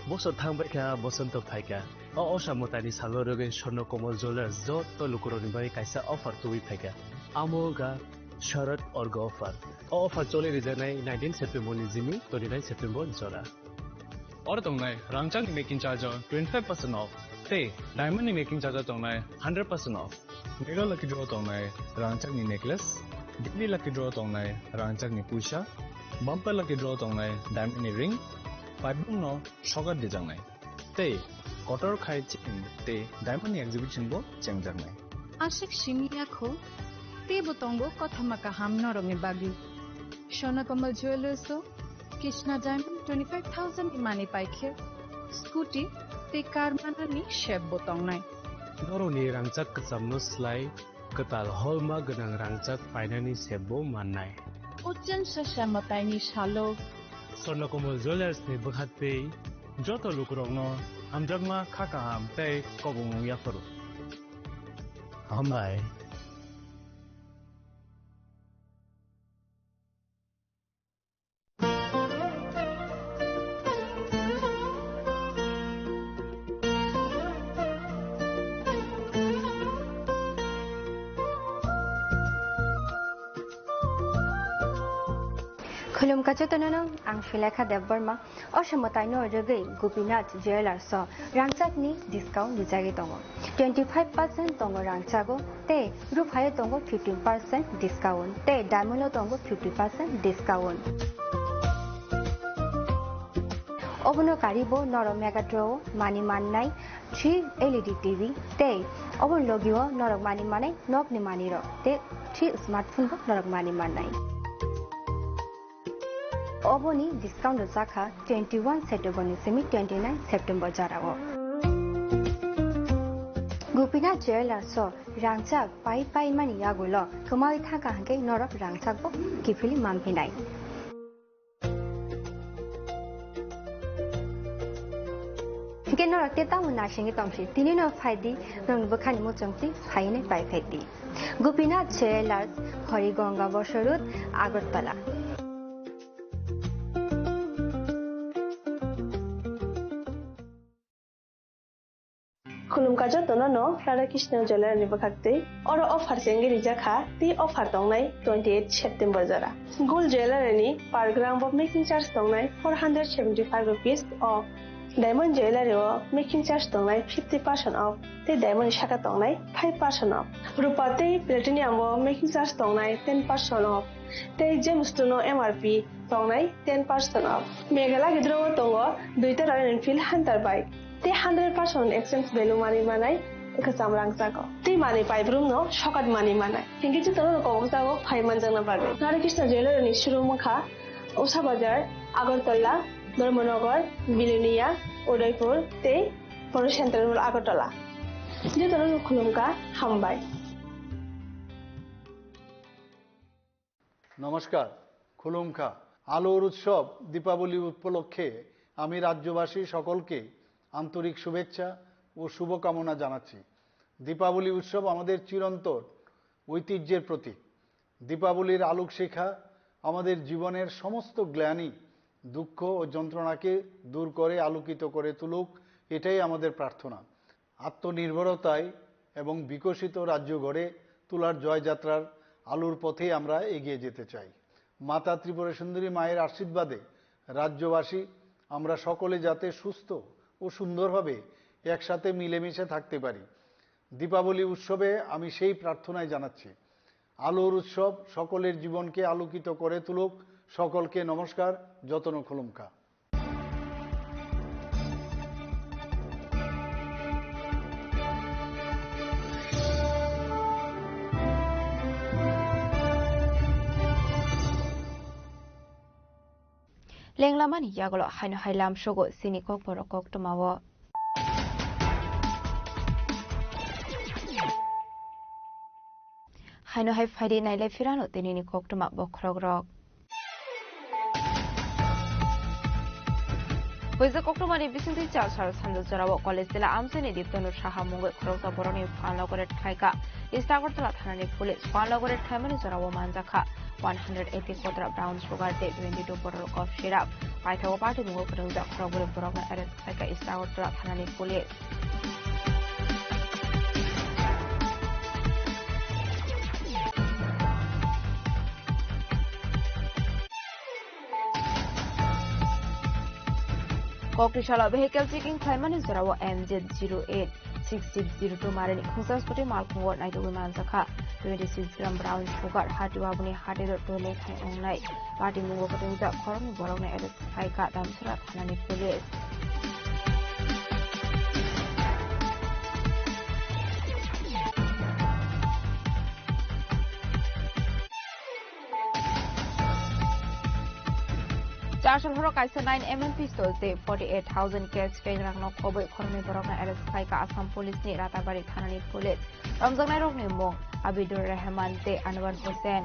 Bosor thangbaikha, bosonto phaikha. O osa mwtaini salo rwgwi Swarno Komal Jewellers joto lukurokni bagwi kaisa offer tubui phaikha. Amo wngkha Sharad Orga offer. O offer choli rijaknai nineteen September ni simi twenty-nine September jora. Oro tongnai rangchakni making charge o twenty-five percent off tei diamond ni making charge o tongnai hundred percent off. Mega lucky draw tongnai rangchakni necklace, daily lucky draw tongnai rangchakni puisa, bumper lucky draw tongnai diamond ni ring, paibung no sogar dijaknai. Tei kotor khai chain tei diamond ni exhibition bo chengjaknai. Aswk simi yakho, teibo tongo kothoma kaham norokni bagwi. Swarno Komal Jewellers o Krishna Diamond twenty-five thousand ni manwi paikhe, scooty tei car manani sep bo tongnai. Norokni rangchak kwchamno slai kwtal holma gwnang rangchak painani sep bo mannai. Ochen sasa mwtaini salo. Swarno Komal Jewellers ni bwkha tei joto lukurokno hamjakma kha kaham tei kobong yapharo. Hambai. Khulumkha jotono no, ang Sulekha Debbarma. O se mwtaino rwgwi Gopinath Jewellers o rangchakni discount rijagwi tongo. Twenty five percent tongo rangchago tei ruphaio tongo fifteen percent discount tei diamond o tongo fifty percent discount. Obono karibo norok Megatron o manwi mannai three L E D T V tei obono logio norok manwi mannai nokni manwirok tei three smartphone bo norok manwi mannai. Oboni discount rwjakha twenty one September ni simi twenty nine September jorao. Gopinath Jewellers o rangchak pai pai mani yagulo kwmawi thangkha hwnkhe norok rangchak bo kiphilwi manphinai. Hwnkhe norok tei tamo naisingwi tongsi, tini no phaidi, norokni bwkhani muchungtwi phainai pai phaidi. Gopinath Jewellers, Hori Ganga Bosor Road, Agartala. Khulumkha jotono no Radha Krishna Jewellery ni bwkhaktwi. Oro offer chengwi rijak kha, tei offer tongnai twenty eight September jora. Gold Jewellery ni per gram bo making charge tongnai four hundred seventy five rupees o. Diamond Jewellery o making charge tongnai fifty percent off, tei diamond ni saka tongnai five percent off. Rupa tei platinum o making charge tongnai ten percent off, tei gemstone o M R P tongnai ten percent off. Meghalaya gidro o tongo duita Royal Enfield Hunter bike, tei hundred percent exchange value manwi manai kwcham rangchak o. Tei manwi paibrum no sokat manwi manai. Hinkhe jotono no kobok jago phai manjakna bagwi. Radha Krishna Jewellery ni showroom wngkha Usha Bazar, Agartala, Dharmanagar, Bilonia, Udaipur tei Poro Central Mall Agartala. Jotono no khulumkha, hambai. নমস্কার, খুলুমখা। আলোর উৎসব দীপাবলি উপলক্ষে আমি রাজ্যবাসী সকলকে আন্তরিক শুভেচ্ছা ও শুভকামনা জানাচ্ছি। দীপাবলি উৎসব আমাদের চিরন্তন ঐতিহ্যের প্রতীক। দীপাবলির আলোকশিখা আমাদের জীবনের সমস্ত গ্লানি, দুঃখ ও যন্ত্রণাকে দূর করে আলোকিত করে তুলুক, এটাই আমাদের প্রার্থনা। আত্মনির্ভরতায় এবং বিকশিত রাজ্য গড়ে তোলার জয়যাত্রার আলোর পথেই আমরা এগিয়ে যেতে চাই। মাতা ত্রিপুরা সুন্দরী মায়ের আশীর্বাদে রাজ্যবাসী আমরা সকলে যাতে সুস্থ ও সুন্দরভাবে একসাথে মিলেমিশে থাকতে পারি। দীপাবলি উৎসবে আমি সেই প্রার্থনাই জানাচ্ছি। আলোর উৎসব সকলের জীবনকে আলোকিত করে তুলুক। সকলকে নমস্কার, যতন খুলুমখা। Lenglamani yagulo haino hai lamsogo chini kokborok koktwmao. Haino hai phaidi nailai phirano tinini koktwma bokhorokrok. Buijak koktwmani bisingtwi Chalsar sanjak jorao college tila amchaini Diptanu Saha mungwi khoroksa borokni phuanlogo raid khlaikha East Agartala thanani police. Phuanlogo raid khlaimani jorao manjakha one hundred eighty kotra brown sugar tei twenty two bottle cough syrup. Paithago party mungo kwrwngjak khorokbrwi borokno arrest khlaikha East Agartala thanani police. Kokri salo vehicle checking khlaimani jorao M Z zero eight six six zero two marini khungsa scooty malkhungo naitugwi manjakha twenty six gram brown sugar, hati babuni hati do tole khai ongnai. Party mungo kwtwngjak khoroknwi borokno arrest khlaikha Damsara thanani police. Char sal horo kaisa nine M M pistol tei forty eight thousand cash peng rangno khobwi khoroknwi borokno arrest khlaikha Assam police ni Ratabari thanani police. Romjaknairokni mung Abidul Rehman tei Anwar Hussain.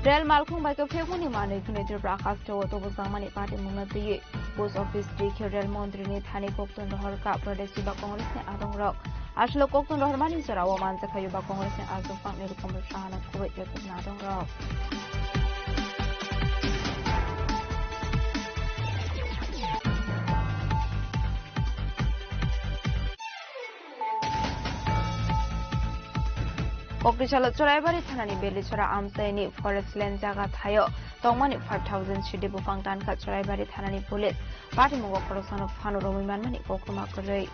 Rel malkhung bai kwphiyokmani manwi khwnwi Tripura hasteo tubujak mani patimungno twiwi post office twi khe rel montri ni thani koktun rohor kha Pradesh Yuba Congress ni adongrok. Aswk koktun rohormani jorao manjakha Yuba Congress ni ajoksong Nilkamal Saha no kubui tei kukna adongrok. Koktisalo Choraibari thanani Belichora amchaini forest land jaga thaio tongmani five thousand sidi buphang tankha Choraibari thanani police. Patimungo khoroksano phano romwi manmani koktwma kwrwi.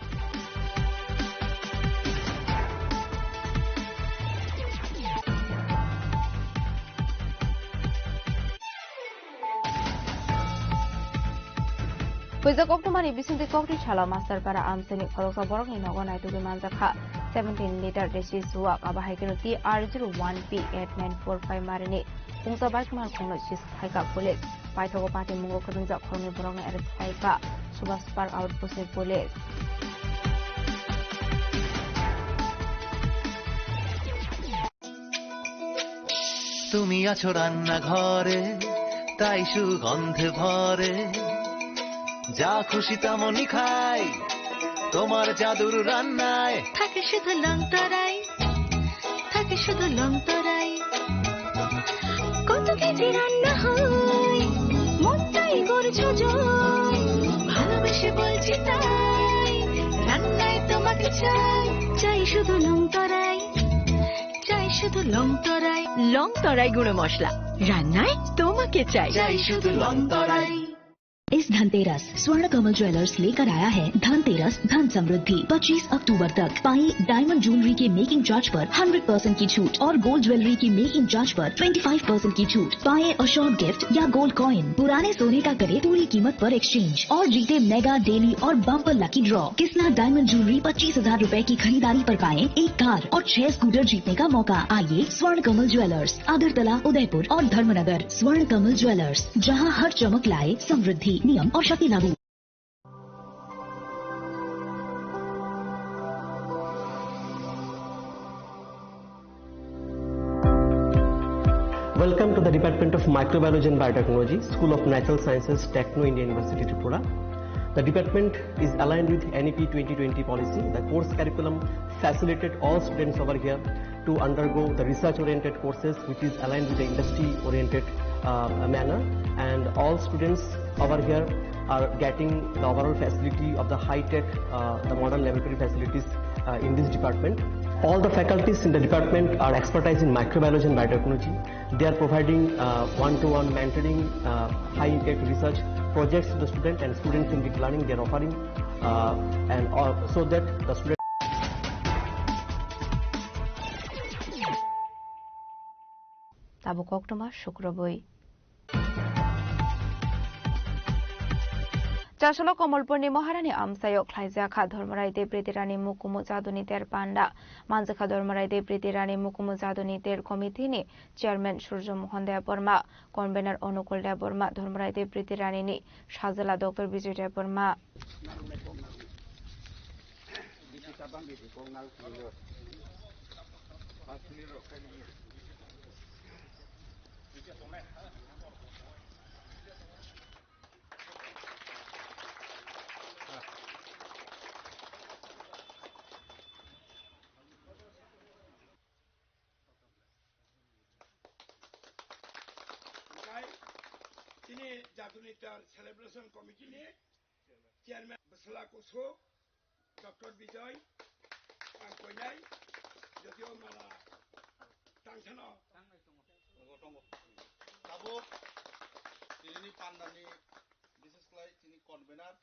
Puijak koktwmani bisingtwi Koktisalo Masterpara amchaini khoroksa borokni nogo naitugwi manjakha seventeen litre desi suwak, abo hai kheno T R zero one P eight nine four five marini pungsa bike malkhungno seize khaikha police. Paithago patimungo kwrwngjak khoroknwi borokno arrest khaikha Subhash Park outpost ni police. তুমি আছো রান্নাঘরে, তাই সুগন্ধে ভরে। যা খুশি তেমনই খাই, তোমার জাদুর রান্নায়। থাকে শুধু লং তরাই, থাকে শুধু লং তরাই। কত কেজি রান্না হয়, মনটাই গড়ে জয়। ভালোবেসে বলছি তাই, রান্নায় তোমাকে চাই, চাই শুধু লং তরাই। চাই শুধু লং তরাই, লং তরাই গুঁড়ো মশলা, রান্নায় তোমাকে চাই। চাই শুধু লং তরাই। इस धनतेरस स्वर्ण कमल ज्वेलर्स लेकर आया है धनतेरस धन समृद्धि। पच्चीस अक्टूबर तक पाएं डायमंड ज्वेलरी के मेकिंग चार्ज पर हंड्रेड परसेंट की छूट और गोल्ड ज्वेलरी की मेकिंग चार्ज पर ट्वेंटी फाइव परसेंट की छूट। पाएं अशोर्ड गिफ्ट या गोल्ड कॉइन, पुराने सोने का करें पूरी कीमत पर एक्सचेंज और जीते मेगा डेली और bumper lucky draw. Kisna diamond jewellery पच्चीस हजार रुपए की खरीदारी पर पाएं एक कार और छह स्कूटर जीतने का मौका। आइए स्वर्ण कमल ज्वेलर्स, अगरतला, उदयपुर और धर्मनगर। स्वर्ण कमल ज्वेलर्स, जहां हर चमक लाए समृद्धि। नियम और शर्तें लागू। Welcome to the Department of Microbiology and Biotechnology, School of Natural Sciences, Techno India University, Tripura. The department is aligned with N E P twenty twenty policy. The course curriculum facilitate all students over here to undergo the research-oriented courses, which is aligned with the industry-oriented, uh, manner. And all students over here are getting the overall facility of the high-tech, uh, the modern laboratory facilities, uh, in this department. All the faculties in the department are expertise in microbiology and biotechnology. They are providing, uh, one-to-one mentoring, uh, high-impact research projects to the student, and student-centric learning they are offering, uh, and all, so that the student Tabuk koktwma sukrubwi. Chasolo Komolpurni Maharani amchaio khlaijakha Dharmarai Dev Riti Rani Mukumu Jaduni Ter Panda. Manjakha Dharmarai Dev Riti Rani Mukumu Jaduni Ter Committee ni Chairman Surjo Mohan Debbarma, Convener Onukul Debbarma, Dharmarai Dev Riti Rani ni Sajala Doctor Bijoy Debbarma. Tini Jaduni Ter Celebration Committee ni Chairman Bwsla Kusu, Doctor Bijoy, ang koinai, jotio mala tang sano. Tongo, tongo. Tabuk, tini pandani, bises khlai tini convener,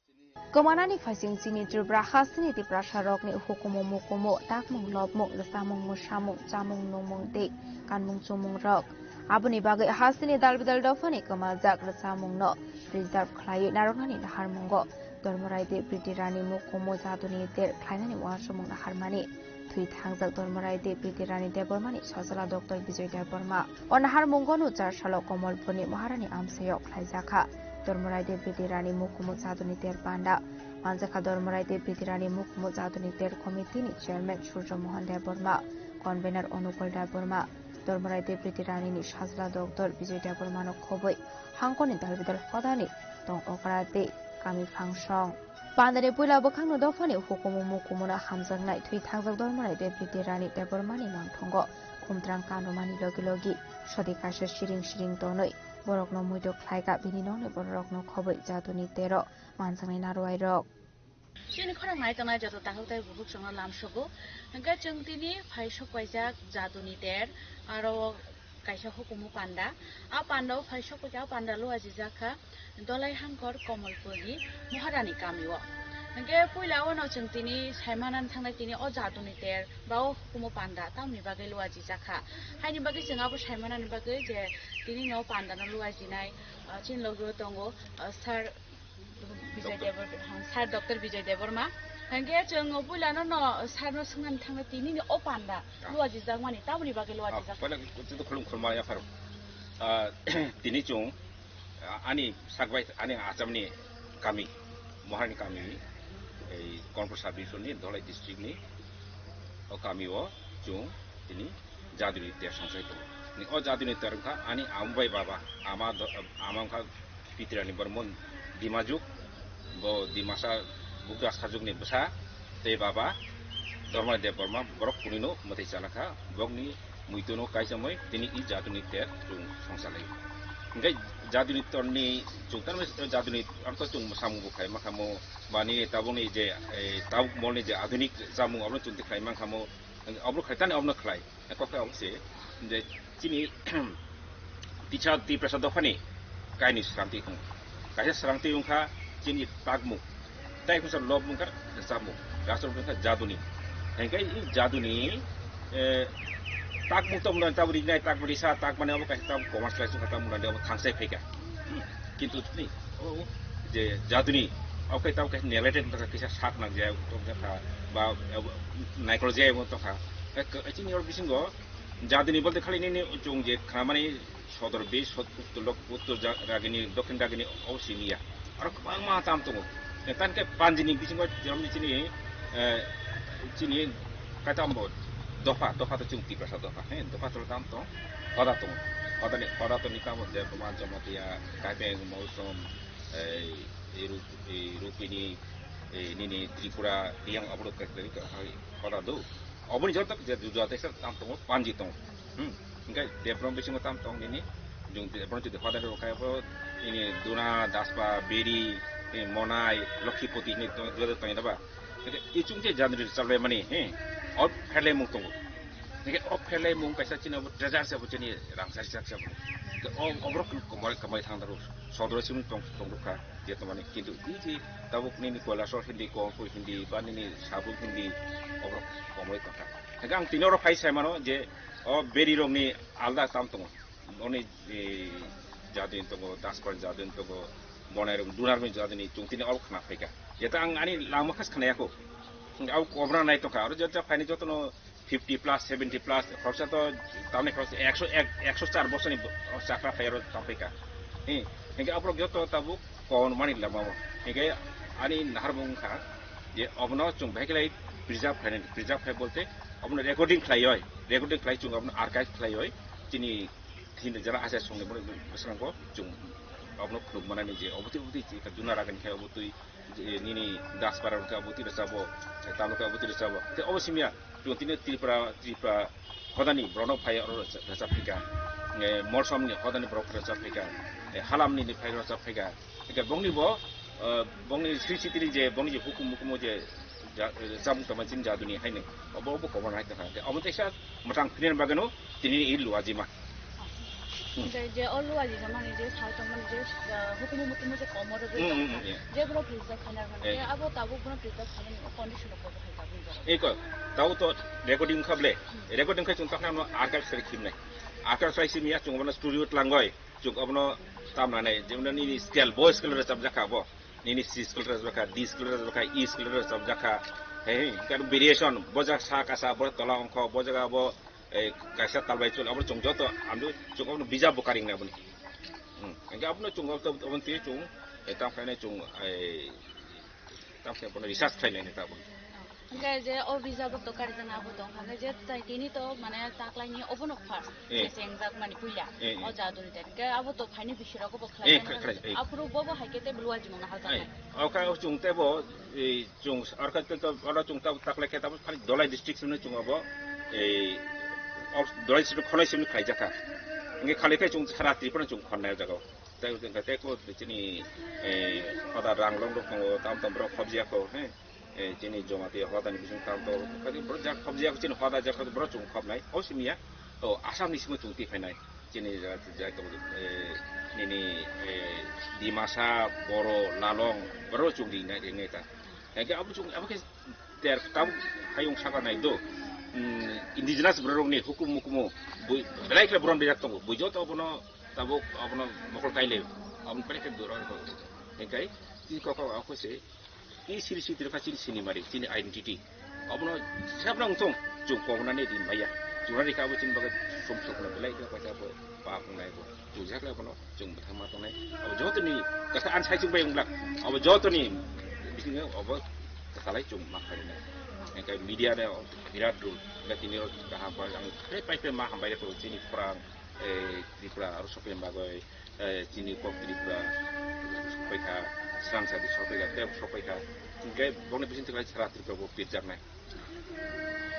tini Kwmanani phaising chini Tripura hasteni Tiprasa rokni hukumu mukumu, takmung lobmung, rwchapmung, mwsamung, chamung nungmung tei kanmung chumung rok. Aboni bagwi hasteni dal bidal dophani kwmajak rwchapmungno preserve khlaiwi narwknani naharmungo Dharmarai Dev Riti Rani Mukumu Jaduni Ter khlainani uansukmung naharmani thwi thangjak Dharmarai Dev Riti Rani Debbarmani Sajala Doctor Bijoy Debbarma. O naharmungo no char salo Komolpurni Maharani amchaio khlaijakha. Dharmarai Dev Riti Rani Mukumu Jaduni Ter Panda. Manjakha Dharmarai Dev Riti Rani Mukumu Jaduni Ter Committee ni Chairman Surjo Mohan Debbarma, Convener Onukul Debbarma, Dormarai Debriti Rani ni sajla doctor Bijoy Debbarma no khoboi hangkor ni dal bidal hodani tong okra tei kami phangsong. Pandani puila bwkhakno dophani hukumu mukumu no hamjaknai thwi thangjak Dormarai Debriti Rani Debbarma ni mangthongo khumtrang kanrwmani logi logi sodi kaisa siring siring tonwi borokno muido khlaika bini nokni bororokno khoboi jaduni tero manjaknai narwai rok. Chini khorang nai tongnai joto takhuk tei bukhuk chwngno lamsogo. Hwnkhe chwng tini phai sok paijak jaduni ter, aro kaisa hukumu panda. A panda o phai sok paijak, a panda luajijak kha Dolai Hangkor Komolpuri Maharani kami o. Hwnkhe puila o no chwng tini saimanani thangnai tini o jaduni ter ba o hukumu panda tamni bagwi luajijak kha. Haini bagwi chwng abo saimanani bagwi je tini no panda no luajinai, ah, chini logi o tongo, ah, sir Bijay Debor-, ha, Sir Doctor Bijay Debbarma. Hwnkhe chwng puilano no sir no swngna thangna tini ni o panda luajijakmani, tamoni bagwi luajijakha? Puila chwng khulum khulma yapharo. Ah, tini chwng, ah, ani sakbai ani achamni kami, Maharani kami, ei Konpur sub division ni Dholai district ni o kami o chwng tini jaduni ter songchai tongo. Ni o jaduni ter wngkha ani ama bai baba, ama do-, ama wngkha Pitirani Bormon Dimajuk, bo Dimasa Bugra Sajukni bwsa tei baba Dormai Debbarma borok kunui no mwtai chalakha, bokni muitu no kaisamoi tini i jaduni ter chwng songchalai. Hingke jaduni torni chwng tanme jaduni arto chwng samung bo khai makhamo bani tabukni je, eh, tabuk molni je adunik chamung abono chwng tikhlai makhamo, abono khai tani abono khlai. Kok khe omo se je chini tisa Tiprasa dophani kaini srangti wng. Kaisa srangti wngkha chini takmuk. Tai kusa lob wngkha rwchapmung. Rwchapmung wngkha jaduni. Hengkai i jaduni, eh, takmuk to mwnai tabuk rinai, takmuk risa, takmani obo kaisa tabuk commerce lai sungkha tabuk mwnai obo thangsai phaikha. Hmm. Kintu ni, o, o, je jaduni, okai tabuk kaisa neglected wngkha, kaisa sak nang je, wngkha, ba, eh, naikol je wngkha. Eh, ke-, chini oro bisingo, Jaduni bolte khali nini chwng je khnamani sodor bis, sod-, uttor lok-, uttor ja-, ragini, dokhin ragini o siniya. Aro kwbangma tam tongo. Tan khe panjini bisingo jemon chini, eh, chini kaitam bo dopha, dopha to chwng Tiprasa dopha, he, dopha to tam tong, hoda tongo. Hodani, hoda to ni tamo je Boma Jamatia, Kaipeng, Mousom, eh, Iru-, Irupini, eh, nini Tripura, Riang abro kaitlari ka hai hoda do. Oboni joto je juda tesa tam tongo, panji tongo. Hmm. Hingke Debrom bisingo tam tong nini, jung Debrom chudi hodar rok kaya bo, ini Duna, Daspa, Beri, ini Monai, Lokhipoti, ini tong, juda tong ina ba. Hingke ichung je jadri chalai mani, he. Ot phelai mung tongo. Hingke ot phelai mung kaisa chini obo treasure se bo chini rang sari sak se bo. Hingke o, oborok kamai, kamai thang daru. Sodro sim tong, tong rukha. Je tongmani, kintu i je tabuk nini Koilasor hindi, Kongpur hindi, ba nini Sabuk hindi, oborok komoi tongkha. Hingke ang tini oro phai sai mano je o Beri rokni alda tam tongo. Oni, eh, jadin tongo, Daspar jadin tongo, Bonai rok, Dunar rok jadini chwng tini oro khna phaikha. Jeta ang ani langma khas khnayakho. Hingke au kobra nai tongkha. Oro jeta phaini jotono fifty plus, seventy plus, khoroksa to tamni khoroksa ekso ek, ekso char bosorni bo-, chakra phai aro tangphaikha. Hi, hingke aborok joto tabuk kon mani lama o. Hingke ani nahar bo wngkha je obono chwng bahai khe lai preserve khlainani, preserve khlai bolte obono recording khlaioi, recording khlai chwng obono archive khlaioi, chini thini jara asa songni bwskango chwng obono phunuk manani je obo twi, obo twi, juna ragani khe obo twi, je nini Daspara wngkha obo twi rwchapbo, tamo khe obo twi rwchapbo. Tei obo simiya, chwng tini Tripura, Tripura hodani borokno phai oro rwchap phaikha. Eh, Molsomni hodani borok rwchap phaikha. Eh, Halamni ni phai rwchap phaikha. Hingke bongni bo, eh, bongni C C T V je, bongni je hukum, hukumo je, ja-, eh, chamung tama chini jaduni haino. Obo, obo kobo nai tongkha. Hingke omo teisa mwtang phinin bagano tini i luajima. Hmm. Hingke je o luajima mani je sal tongmani je, ah, hukumu mukumu je komoro je Hmm, hmm, tongkha. Hmm, yeah. Je bono preserve khaina mani, Eh. je abo tabuk bono preserve khaina ni condition rok bo hai tabuk jora. Eko, tau to recording kha ble. Hmm. Recording khai chwng takna no archive sari khimnai. Archive sari simi ya chwng bono studio tlangoi. Chwng obono tam nanai, jemon nini scale, bo scale rwchapjakha abo. Nini C scale rwchapjakha, D scale rwchapjakha, E scale rwchapjakha. He, he, kar variation, bo jaga sa kasa, bo tola ongkho, bo jaga abo, eh, kaisa talbai chul, abo chwng joto, amdu chwng obono bijap bo karing na boni. Hmm, hingke abono chwng obo, obo twi chwng, eh, tam khainai chwng, eh, tam khe bono research khlainai ta boni. Hwnkhe je o visa bo to karijak na abo tong kha, hwnkhe je tai tini to mane taklaini obono first Eh. je chengjak mani puila Eh, eh. o jaduni tet. Hwnkhe abo to phaini bisirok bo Eh, khlai khlai, eh. Aphuru bo bo hai khe te belua jimung hal Ai, kha. Oka o chung tebo, ei, chung orka te to oro chung ta taklai khe tamo khali Dholai district sino chung abo, ei, ok, Dholai sino khonai simi khlai jakha. Nge khali khe chung sara Tripura chung khonnai jago. Tai te ko chini, ei, hoda rang long rok tongo, tam tam rok khobjia ko, he. Ei, chini joma te hoda ni bising tam to, khali bro jak khobjia ko chini hoda jak bro chung khobnai. O simiya, o Assam ni simi chung ti phainai. Chini ja-, ja-, eh, nini, eh, Dimasa, Boro, Lalong, borok chwng ringnai, ringnai ta. Hingke abo chwng, abo khe ter tabuk hayung saka nai do. Hmm, indigenous borok ni hukum mukumu, bui, belai khe borom bijak tongo. Bui joto abono tabuk abono mokol kaile, abono belai khe dura ko. Hingke, tini kok kok ako se, I siri siri rwkha chini sinimari, chini identity. Obono jesa phano wngthung, chwng kok nani din maya. Chwng nani kabo chini bagwi sum suk no belai khe paisa bo, pa wngnai bo. Chwng jesa khe abono chwng bwthang ma tongnai. Abo jotoni kasa an sai chwng bai wngla. Abo jotoni bisingo obo kasalai chwng ma kharinai. Engkai media ne birat role. Engkai tini o kaham pa ang khe pai khe ma hambai rw chini khorang, eh, Tripura aro sopem bagwi. Eh, chini kok Tripura sokpai kha, srang sadi sokpai kha, tei sokpai kha. Hingke bokni bising tongkha sara Tripura bo pirjaknai.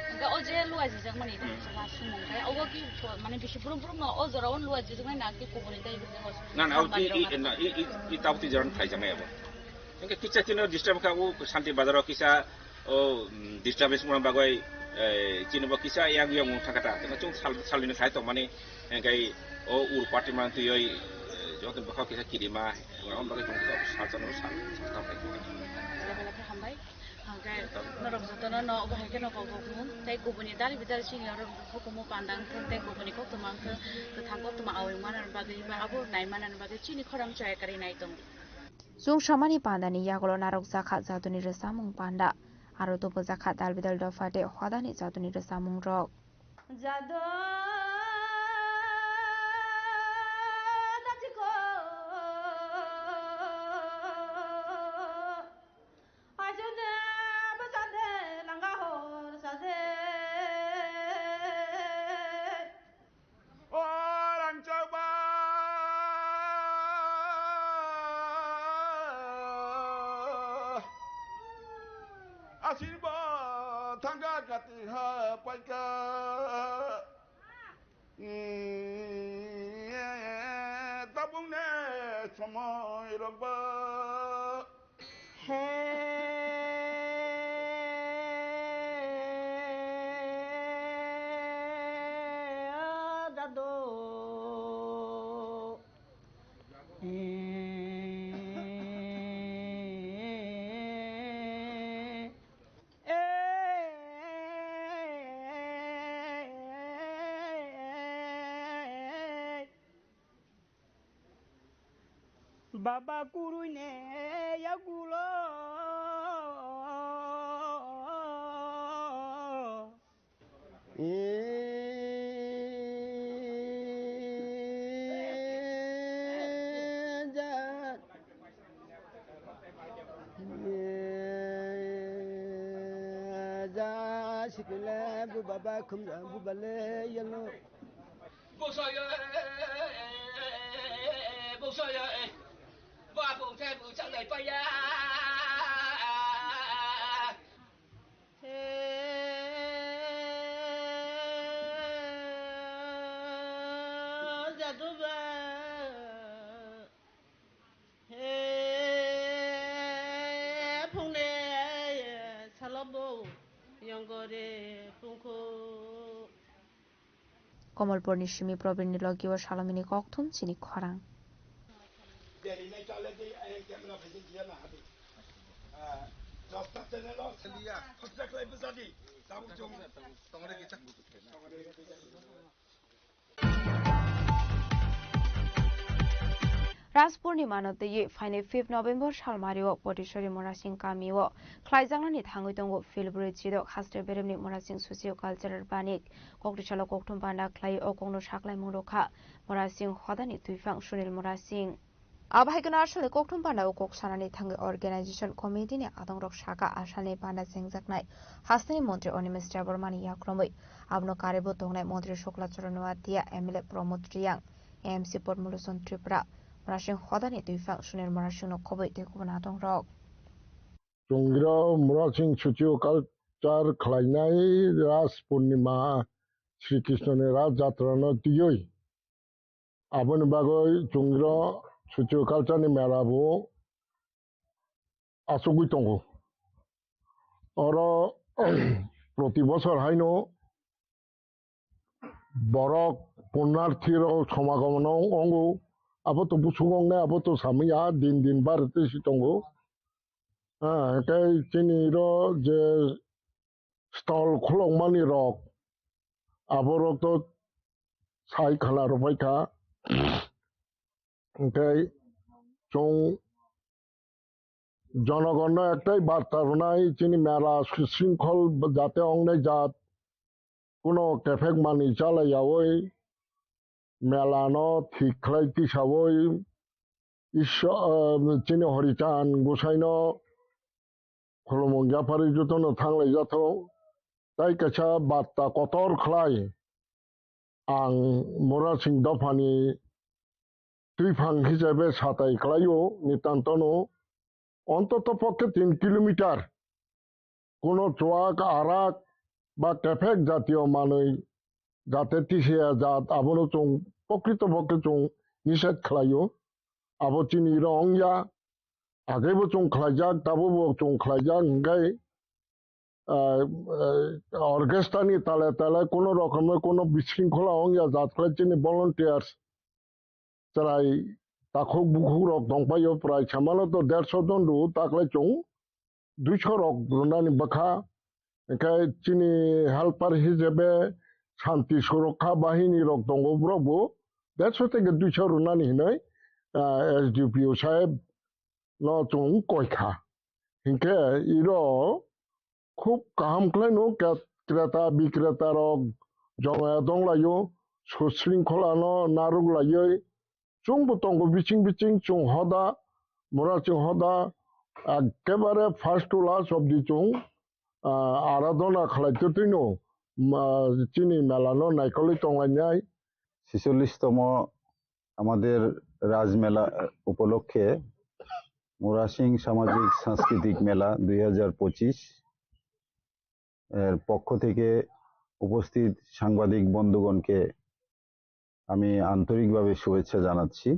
Hingke o je luaijak mani Hmm. Sumung khe, obo ki mane bisi brum brum no o jora o luaijak nai na ki kubuni tei bisi hos. Na, na, o i, i, na, i, i, i tau ti jora khlaijaknai abo. Hingke kisa chini disturb kha o Shanti Bazar o kisa O, mm, disturbance mona bagwi, eh, chini bo kisa yang yang wng thangkha ta. Tengma chwng sal, salini khai tongmani, hingkhai o ur party man twiwi, eh, joto bwkhao kisa kirima, wng bagwi chwng kisa sal chano sal, sal khai tongkha. Bela bela khe hambai. Hingkhai norok jotono no obo hai kheno kok kok mung, tei kubuni dal bidal chini oro hukumu pandang thung, tei kubuni koktwma wng thung, kwthang koktwma awi manani bagwi, ba abo nai manani bagwi chini khorang chaya kwrwi nai tongo. Chwng samani pandani yagulo narwkjakha jaduni rwchapmung panda, aro tubujakha dalbidal dopha tei hodani jaduni rwchapmungrok. Jado dachiko, ajone bachade langa hor sade. O rangchakba asirbo thangka kati ha paika. Tabung ne somoi rokba. He dado. Baba kurui ne yagulo. Ja sikile bu baba khum bu bale yalo. Bosaya, bosaya, ba bongte bochalai paya. He jaduba, he phungle salobo yongore phungkhu. Komolpurni simi Probirni logi o salomini kokthum chini khorang. Rajpurni mano twiwi phainai fifth November salmario Potisori Morasing kamio khlaijaknani thangwi tongo Philbri Chidok haste beremni Morasing Socio Cultural Banik. Koktwsalo kokthum panda khlai o kokno saklaimung rwkha Morasing hodani twiphang Sunil Morasing. Abo hai kheno aswkni kokthum panda o kok sanani thangwi organization committee ni adongrok saka aswkni panda chengjaknai hasteni montri Animesh Debbarma ni yakromwi abono karwi bo tongnai montri Shukla Charan Noatia, M L A Pramod Reang, M C Padma Lochon Tripura, Murasing hodani twiphang Sunil Murasing no khobwi tei kubun adongrok. Chungrao Murasing socio culture khlainai Ras Purnima, Sri Krishna ni Ras Jatra no twiwi. Aboni bagwi chungrao socio culture ni mela bo achugwi tongo. Oro proti bosor haino borok punyarthi rok somagomon wngo, abo to busugo wngnai, abo to samya din din barete si tongo. Ah, tei chini ro je stall khulokmani rok, aborok to sai khana rwbaikha. Tei chwng jonogonno ektai barta rwnai, chini mela sringkhol jate wngnai jat, kuno kephek manwi chalaiyaui, mela no thik khlai tisaui, Iswar, ah, chini Horichand Gosaino khulumung yapharwi jotono thanglai jathok. Tai kaisa barta kotor khlai ang Murasing dophani twiphang hisabe satai khlaio, nitantono ontoto pokhe tin kilometer kuno chuak arak ba kephek jatiyo manwi jate tisiya jat abono chwng pokrito pokhe chwng nised khlaio. Abo chini ro wngya, agaibo chwng khlaijak, tabukbo chwng khlaijak, hwnkhe, ah, ah, orchestra ni tale tale kuno rokomni kuno bisringkhola wngya jat khlai chini volunteers chwrai takhuk bukhuk rok tongpaio, prai samano to derso jon rw, taklai chwng duiso rok rwnani bwkha, hwnkhe chini helper hisabe Shanti Surokha Bahini rok tongo, borok bo derso theke duiso rwnani hinwi, ah, S D P O saheb no chwng koikha. Hinkhe iro khub kaham khlaino ke-, kreta bikreta rok jongya donglaio, susringkholano narwk laiwi chwngbo tongo biching biching chwng hoda, Murasing hoda, ekebare first to last obdi chwng, ah, aradhona khlai twtwino, ma, chini mela no naikolwi tonglainai. ছেচল্লিশতম আমাদের রাজমেলা উপলক্ষে মুরাসিং সামাজিক সাংস্কৃতিক মেলা দুই হাজার পঁচিশ এর পক্ষ থেকে উপস্থিত সাংবাদিক বন্ধুগণকে আমি আন্তরিকভাবে শুভেচ্ছা জানাচ্ছি।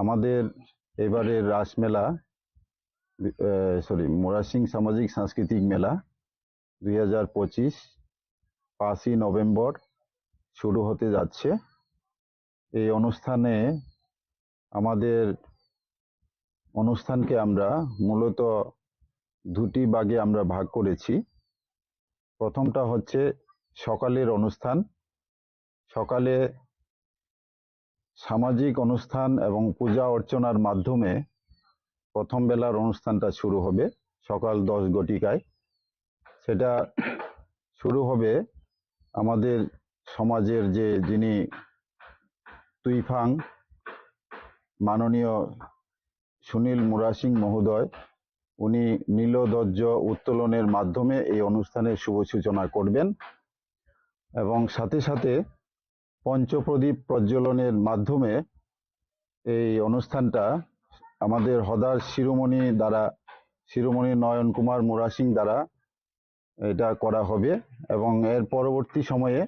আমাদের এবারের রাসমেলা, আহ, সরি, মুরাসিং সামাজিক সাংস্কৃতিক মেলা দুই হাজার পঁচিশ পাঁচই নভেম্বর শুরু হতে যাচ্ছে। এই অনুষ্ঠানে আমাদের অনুষ্ঠানকে আমরা মূলত দুটি ভাগে আমরা ভাগ করেছি। প্রথমটা হচ্ছে সকালের অনুষ্ঠান। সকালে সামাজিক অনুষ্ঠান এবং পূজা অর্চনার মাধ্যমে প্রথম বেলার অনুষ্ঠানটা শুরু হবে সকাল দশ ঘটিকায়। সেটা শুরু হবে আমাদের সমাজের যে, যিনি তুইফাং, মাননীয় সুনীল মুরাসিং মহোদয়, উনি নীলধ্বজ উত্তোলনের মাধ্যমে এই অনুষ্ঠানের শুভ সূচনা করবেন এবং সাথে সাথে পঞ্চপ্রদীপ প্রজ্বলনের মাধ্যমে এই অনুষ্ঠানটা আমাদের হদার শিরোমণি দ্বারা, শিরোমণি নয়ন কুমার মুরাসিং দ্বারা এটা করা হবে এবং এর পরবর্তী সময়ে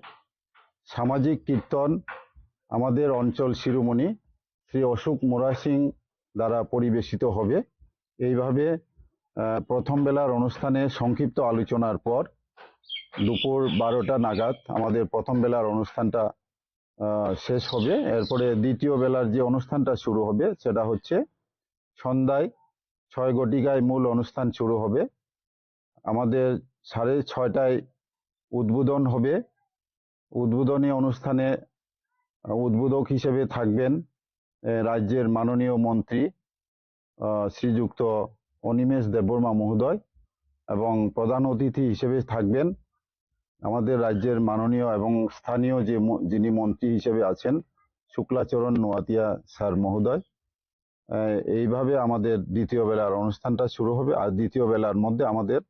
সামাজিক কীর্তন আমাদের অঞ্চল শিরোমণি শ্রী অশোক মুরাসিং দ্বারা পরিবেশিত হবে। এইভাবে, আহ, প্রথম বেলার অনুষ্ঠানে সংক্ষিপ্ত আলোচনার পর দুপুর বারোটা নাগাদ আমাদের প্রথম বেলার অনুষ্ঠানটা, আহ, শেষ হবে। এরপরে দ্বিতীয় বেলার যে অনুষ্ঠানটা শুরু হবে, সেটা হচ্ছে সন্ধ্যায় ছয় ঘটিকায় মূল অনুষ্ঠান শুরু হবে। আমাদের সাড়ে ছয়টায় উদ্বোধন হবে। উদ্বোধনী অনুষ্ঠানে, আহ, উদ্বোধক হিসেবে থাকবেন, আহ, রাজ্যের মাননীয় মন্ত্রী, আহ, শ্রীযুক্ত অনিমেষ দেববর্মা মহোদয়, এবং প্রধান অতিথি হিসেবে থাকবেন আমাদের রাজ্যের মাননীয় এবং স্থানীয় যে ম-, যিনি মন্ত্রী হিসেবে আছেন, শুক্লাচরণ নোয়াতিয়া স্যার মহোদয়। আহ, এইভাবে আমাদের দ্বিতীয় বেলার অনুষ্ঠানটা শুরু হবে। আর দ্বিতীয় বেলার মধ্যে আমাদের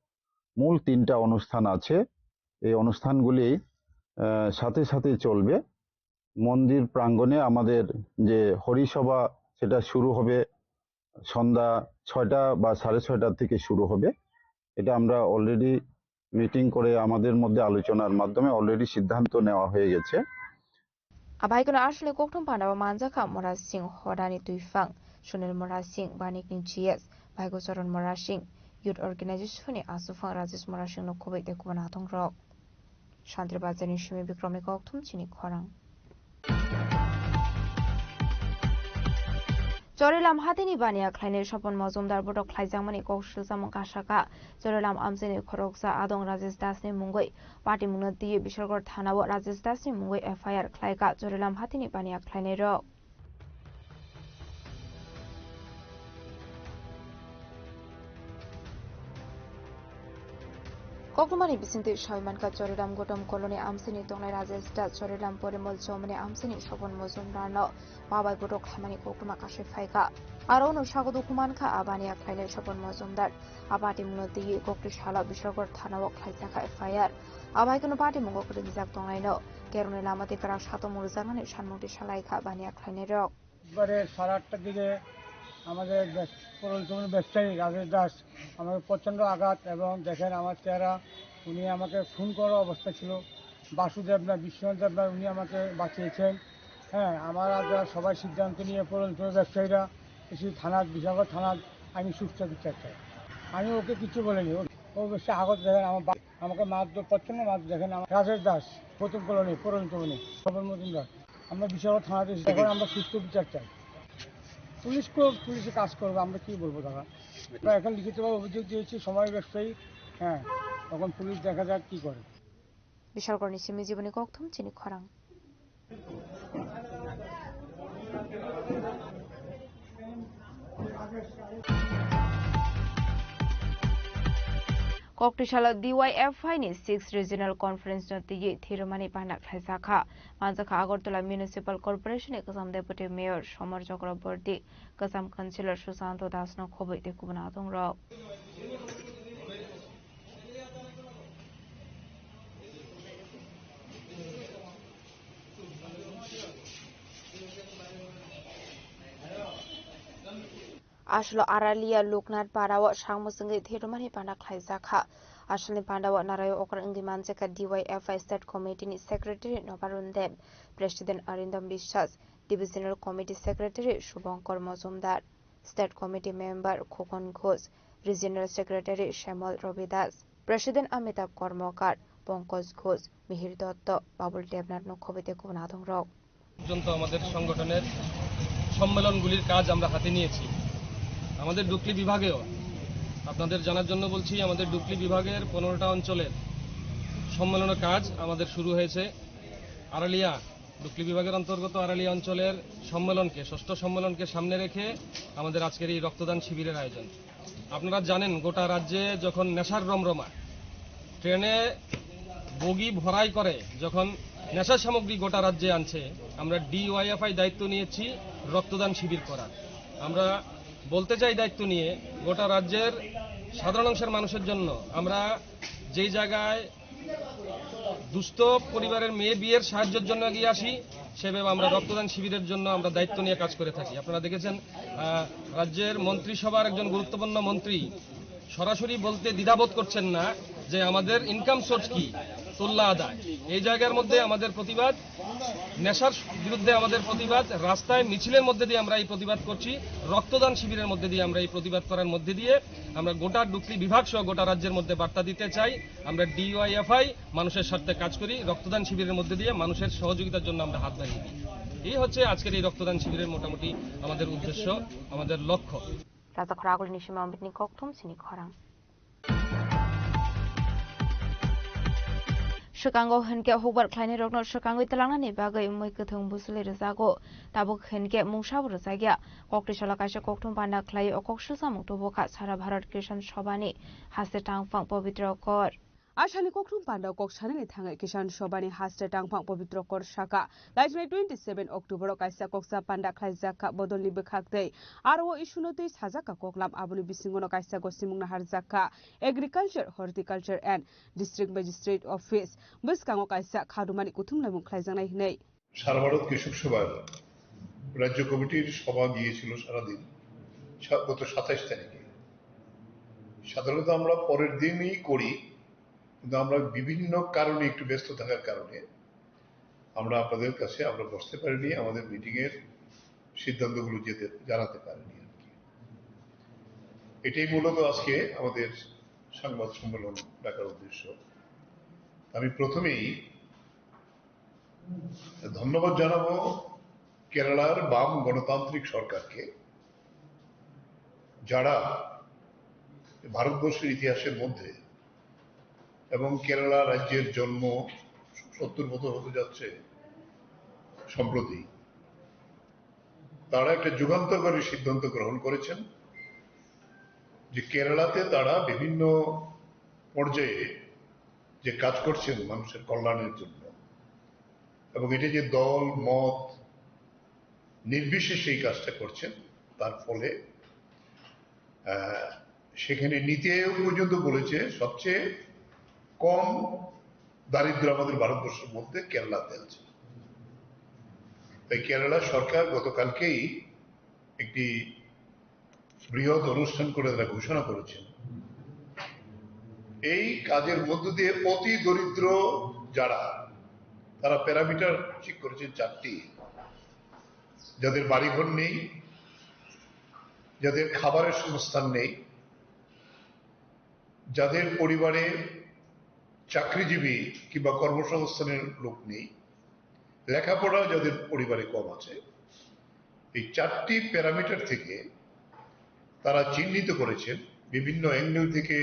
মূল তিনটা অনুষ্ঠান আছে। এই অনুষ্ঠানগুলি, আহ, সাথে সাথে চলবে। মন্দির প্রাঙ্গণে আমাদের যে হরিসভা, সেটা শুরু হবে সন্ধ্যা ছয়টা বা সাড়ে ছয়টার থেকে শুরু হবে। এটা আমরা already মিটিং করে আমাদের মধ্যে আলোচনার মাধ্যমে already সিদ্ধান্ত নেওয়া হয়ে গেছে। Abai kono aswkni kokthum panda o manjakha Mora Singh Hodani twiphang, Sunil Mora Singh, Banikni G S, Bhaigo Charan Mora Singh, Youth Organization ni aswphang Rajesh Mora Singh no khobwi tei kubun atong rok. Santri Bazar ni simi Bikram ni kokthum chini khorang. Chorilam hatini baniya khlainai Sopon Mojumdar botok khlaijakmani kok silsamung kasaka. Chorilam amchaini khoroksa adong Rajesh Das ni mungwi patimungno twiwi Bishargarh thana o Rajesh Das ni mungwi F I R khlaika Chorilam hatini baniya khlainai rok. Koktwmani bisingtwi sawi mankha Chorilam Gotom Colony amchaini tongnai Rajesh Das, Chorilam Porimol Chomani amchaini Sopon Mojumdarno babai botok khlaimani koktwma kasui phaikha. Aro no sago dukhu mankha a baniya khlainai Sopon Mojumdar. A patimungno twiwi kokti salo Bishargarh thana o khlaijakha F I R. Abai kono patimungo kwrwngjak tongnaino kerongni lama tei kwrak satung rwjaknani sanmungtwi salaikha baniya khlainairok. একবারে সাড়ে আটটার দিকে আমাদের ব্যব-, পরল চৌমুহনীর ব্যবসায়ী রাজেশ দাস আমাকে প্রচণ্ড আঘাত এবং দেখেন আমার চেহারা, উনি আমাকে খুন করার অবস্থা ছিল। বাসুদেব না বিশ্বনাথ দেব না, উনি আমাকে বাঁচিয়েছেন। হ্যাঁ, আমরা যারা সবাই সিদ্ধান্ত নিয়ে পরল চৌমুহনীর ব্যবসায়ীরা এসে থানার, বিশালগড় থানার আমি সুষ্ঠু বিচার চাই। আমি ওকে কিছু বলিনি, ও, ও বেশি আঘাত দেখেন আমার বা-, আমাকে মারধর, প্রচণ্ড মারধর দেখেন আমার রাজেশ দাস, প্রথম কলোনি, পরল চৌমুহনী, খবর মজুমদার। আমরা বিশাল থানাতে এসে এখন আমরা সুষ্ঠু বিচার চাই। পুলিশ কো-, পুলিশে কাজ করবে, আমরা কি বলবো দাদা? আমরা এখন লিখিতভাবে অভিযোগ দিয়েছি সময় ব্যবসায়ী, হ্যাঁ, এখন পুলিশ দেখা যাক কি করে। Bishargarh ni simi Jiboni kokthum chini khorang. Koktwsalo D Y F I ni sixth Regional Conference no twiwi thirumani panda khlaijakha. Manjakha Agartala Municipal Corporation ni kwcham Deputy Mayor Somar Chakraborty, kwcham Councillor Susanto Das no khobwi tei kubun atongrok. Aswkno Aralia Loknath Para o samung swngwi thirumani panda khlaijakha. Aswkni panda o narai okra wngwi manjakha D Y F I State Committee ni Secretary Nobarun Deb, President Arindam Biswas, Divisional Committee Secretary Subhankar Majumdar, State Committee Member Khokon Ghosh, Regional Secretary Shyamol Ravi Das, President Amitabh Karmakar, Pankaj Ghosh, Mihir Dotto, Babul Debnath no khobwi tei kubun atongrok. পর্যন্ত আমাদের সংগঠনের সম্মেলনগুলির কাজ আমরা হাতে নিয়েছি। আমাদের ডুকলি বিভাগেও, আপনাদের জানার জন্য বলছি, আমাদের ডুকলি বিভাগের পনেরোটা অঞ্চলের সম্মেলনের কাজ আমাদের শুরু হয়েছে। আড়ালিয়া, ডুকলি বিভাগের অন্তর্গত আড়ালিয়া অঞ্চলের সম্মেলনকে, ষষ্ঠ সম্মেলনকে সামনে রেখে আমাদের আজকের এই রক্তদান শিবিরের আয়োজন। আপনারা জানেন, গোটা রাজ্যে যখন নেশার রমরমা, ট্রেনে বগি ভরাই করে যখন নেশা সামগ্রী গোটা রাজ্যে আনছে, আমরা ডিওয়াইএফআই দায়িত্ব নিয়েছি রক্তদান শিবির করার। আমরা বলতে চাই দায়িত্ব নিয়ে, গোটা রাজ্যের সাধারণ অংশের মানুষের জন্য আমরা যেই জায়গায় দুস্থ পরিবারের মেয়ে বিয়ের সাহায্যের জন্য এগিয়ে আসি, সেভাবে আমরা রক্তদান শিবিরের জন্য আমরা দায়িত্ব নিয়ে কাজ করে থাকি। আপনারা দেখেছেন, আহ, রাজ্যের মন্ত্রিসভার একজন গুরুত্বপূর্ণ মন্ত্রী সরাসরি বলতে দ্বিধাবোধ করছেন না যে আমাদের ইনকাম সোর্স কি, তোল্লা আদায়। এই জায়গার মধ্যে আমাদের প্রতিবাদ, নেশার বিরুদ্ধে আমাদের প্রতিবাদ, রাস্তায় মিছিলের মধ্যে দিয়ে আমরা এই প্রতিবাদ করছি, রক্তদান শিবিরের মধ্যে দিয়ে আমরা এই প্রতিবাদ করার মধ্যে দিয়ে আমরা গোটা ডুকলি বিভাগ সহ গোটা রাজ্যের মধ্যে বার্তা দিতে চাই, আমরা ডিওয়াইএফআই মানুষের স্বার্থে কাজ করি, রক্তদান শিবিরের মধ্যে দিয়ে মানুষের সহযোগিতার জন্য আমরা হাত বাড়িয়ে দিই। এই হচ্ছে আজকের এই রক্তদান শিবিরের মোটামুটি আমাদের উদ্দেশ্য, আমাদের লক্ষ্য। Rajakhor agulini simi Amitni kokthum chini khorang. Swkango hinkhe hukbar khlainairokno swkangwi twlangnani bagwi mui kwthwng buchuli rwjago. Tabuk hinkhe mungsabo rwjakya. Koktwsalo kaisa kokthum panda khlaiwi o kok swlsamung tubukha Sara Bharat Kisan Sabhani haste tangphang Pabitra Kor. Asani kokthum panda kok sanani thangwi Kisan Sabhani haste tangphang Pobitro Kor saka. Laijwnai twenty seven October o kaisa koksa panda khlaijak kha bodolni bwkhak tei aro o issue no twi sajak kha koklam, aboni bisingo no kaisa gosimung naharjak kha Agriculture, Horticulture and District Magistrate Office bwskango kaisa khadumani kuthumlaimung khlaijaknai hwnwi. সারা ভারত কৃষক সভার রাজ্য কমিটির সভা গিয়েছিল সারাদিন, সা-, গত সাতাইশ তারিখে। সাধারণত আমরা পরের দিনই করি, কিন্তু আমরা বিভিন্ন কারণে একটু ব্যস্ত থাকার কারণে আমরা আপনাদের কাছে আমরা বসতে পারিনি, আমাদের মিটিংয়ের সিদ্ধান্তগুলো যেতে, জানাতে পারিনি আর কি। এটাই মূলত আজকে আমাদের সংবাদ সম্মেলন ডাকার উদ্দেশ্য। আমি প্রথমেই ধন্যবাদ জানাবো কেরালার বাম গণতান্ত্রিক সরকারকে, যারা ভারতবর্ষের ইতিহাসের মধ্যে এবং কেরালা রাজ্যের জন্ম সত্তর বছর হতে যাচ্ছে সম্প্রতি, তারা একটা যুগান্তকারী সিদ্ধান্ত গ্রহণ করেছেন যে কেরালাতে তারা বিভিন্ন পর্যায়ে যে কাজ করছেন মানুষের কল্যাণের জন্য, এবং এটা যে দল মত নির্বিশেষে এই কাজটা করছেন, তার ফলে আহ, সেখানে নীতি আয়োগ পর্যন্ত বলেছে সবচেয়ে কম দারিদ্র আমাদের ভারতবর্ষের মধ্যে কেরালাতে আছে। তাই কেরালা সরকার গতকালকেই একটি বৃহৎ অনুষ্ঠান করে তারা ঘোষণা করেছেন, এই কাজের মধ্য দিয়ে অতি দরিদ্র যারা, তারা প্যারামিটার ঠিক করেছেন চারটি। যাদের বাড়িঘর নেই, যাদের খাবারের সংস্থান নেই, যাদের পরিবারে চাকরিজীবী কিংবা কর্মসংস্থানের লোক নেই, লেখাপড়া যাদের পরিবারে কম আছে, এই চারটি প্যারামিটার থেকে তারা চিহ্নিত করেছেন বিভিন্ন অ্যাঙ্গেল থেকে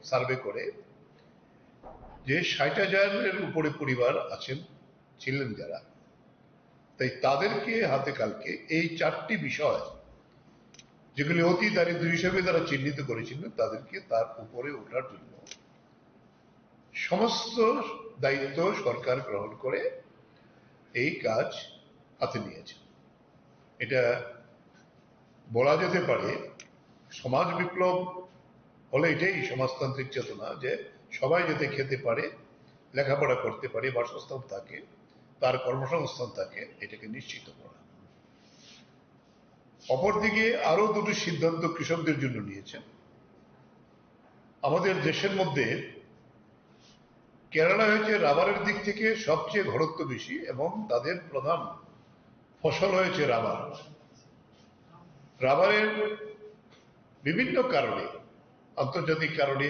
সার্ভে করে যে ষাট হাজারের উপরে পরিবার আছেন, ছিলেন যারা, তাই তাদেরকে হাতে কালকে এই চারটি বিষয় যেগুলি অতি দারিদ্র হিসেবে তারা চিহ্নিত করেছিলেন, তাদেরকে তার উপরে ওঠার জন্য সমস্ত দায়িত্ব সরকার গ্রহণ করে এই কাজ হাতে নিয়েছে। এটা বলা যেতে পারে সমাজ বিপ্লব হলে এটাই সমাজতান্ত্রিক চেতনা, যে সবাই যাতে খেতে পারে, লেখাপড়া করতে পারে, বাসস্থান থাকে, তার কর্মসংস্থান থাকে, এটাকে নিশ্চিত করা। অপরদিকে আরো দুটি সিদ্ধান্ত কৃষকদের জন্য নিয়েছেন। আমাদের দেশের মধ্যে কেরালা হয়েছে রাবারের দিক থেকে সবচেয়ে ঘনত্ব বেশি এবং তাদের প্রধান ফসল হয়েছে রাবার। রাবারের বিভিন্ন কারণে, আন্তর্জাতিক কারণে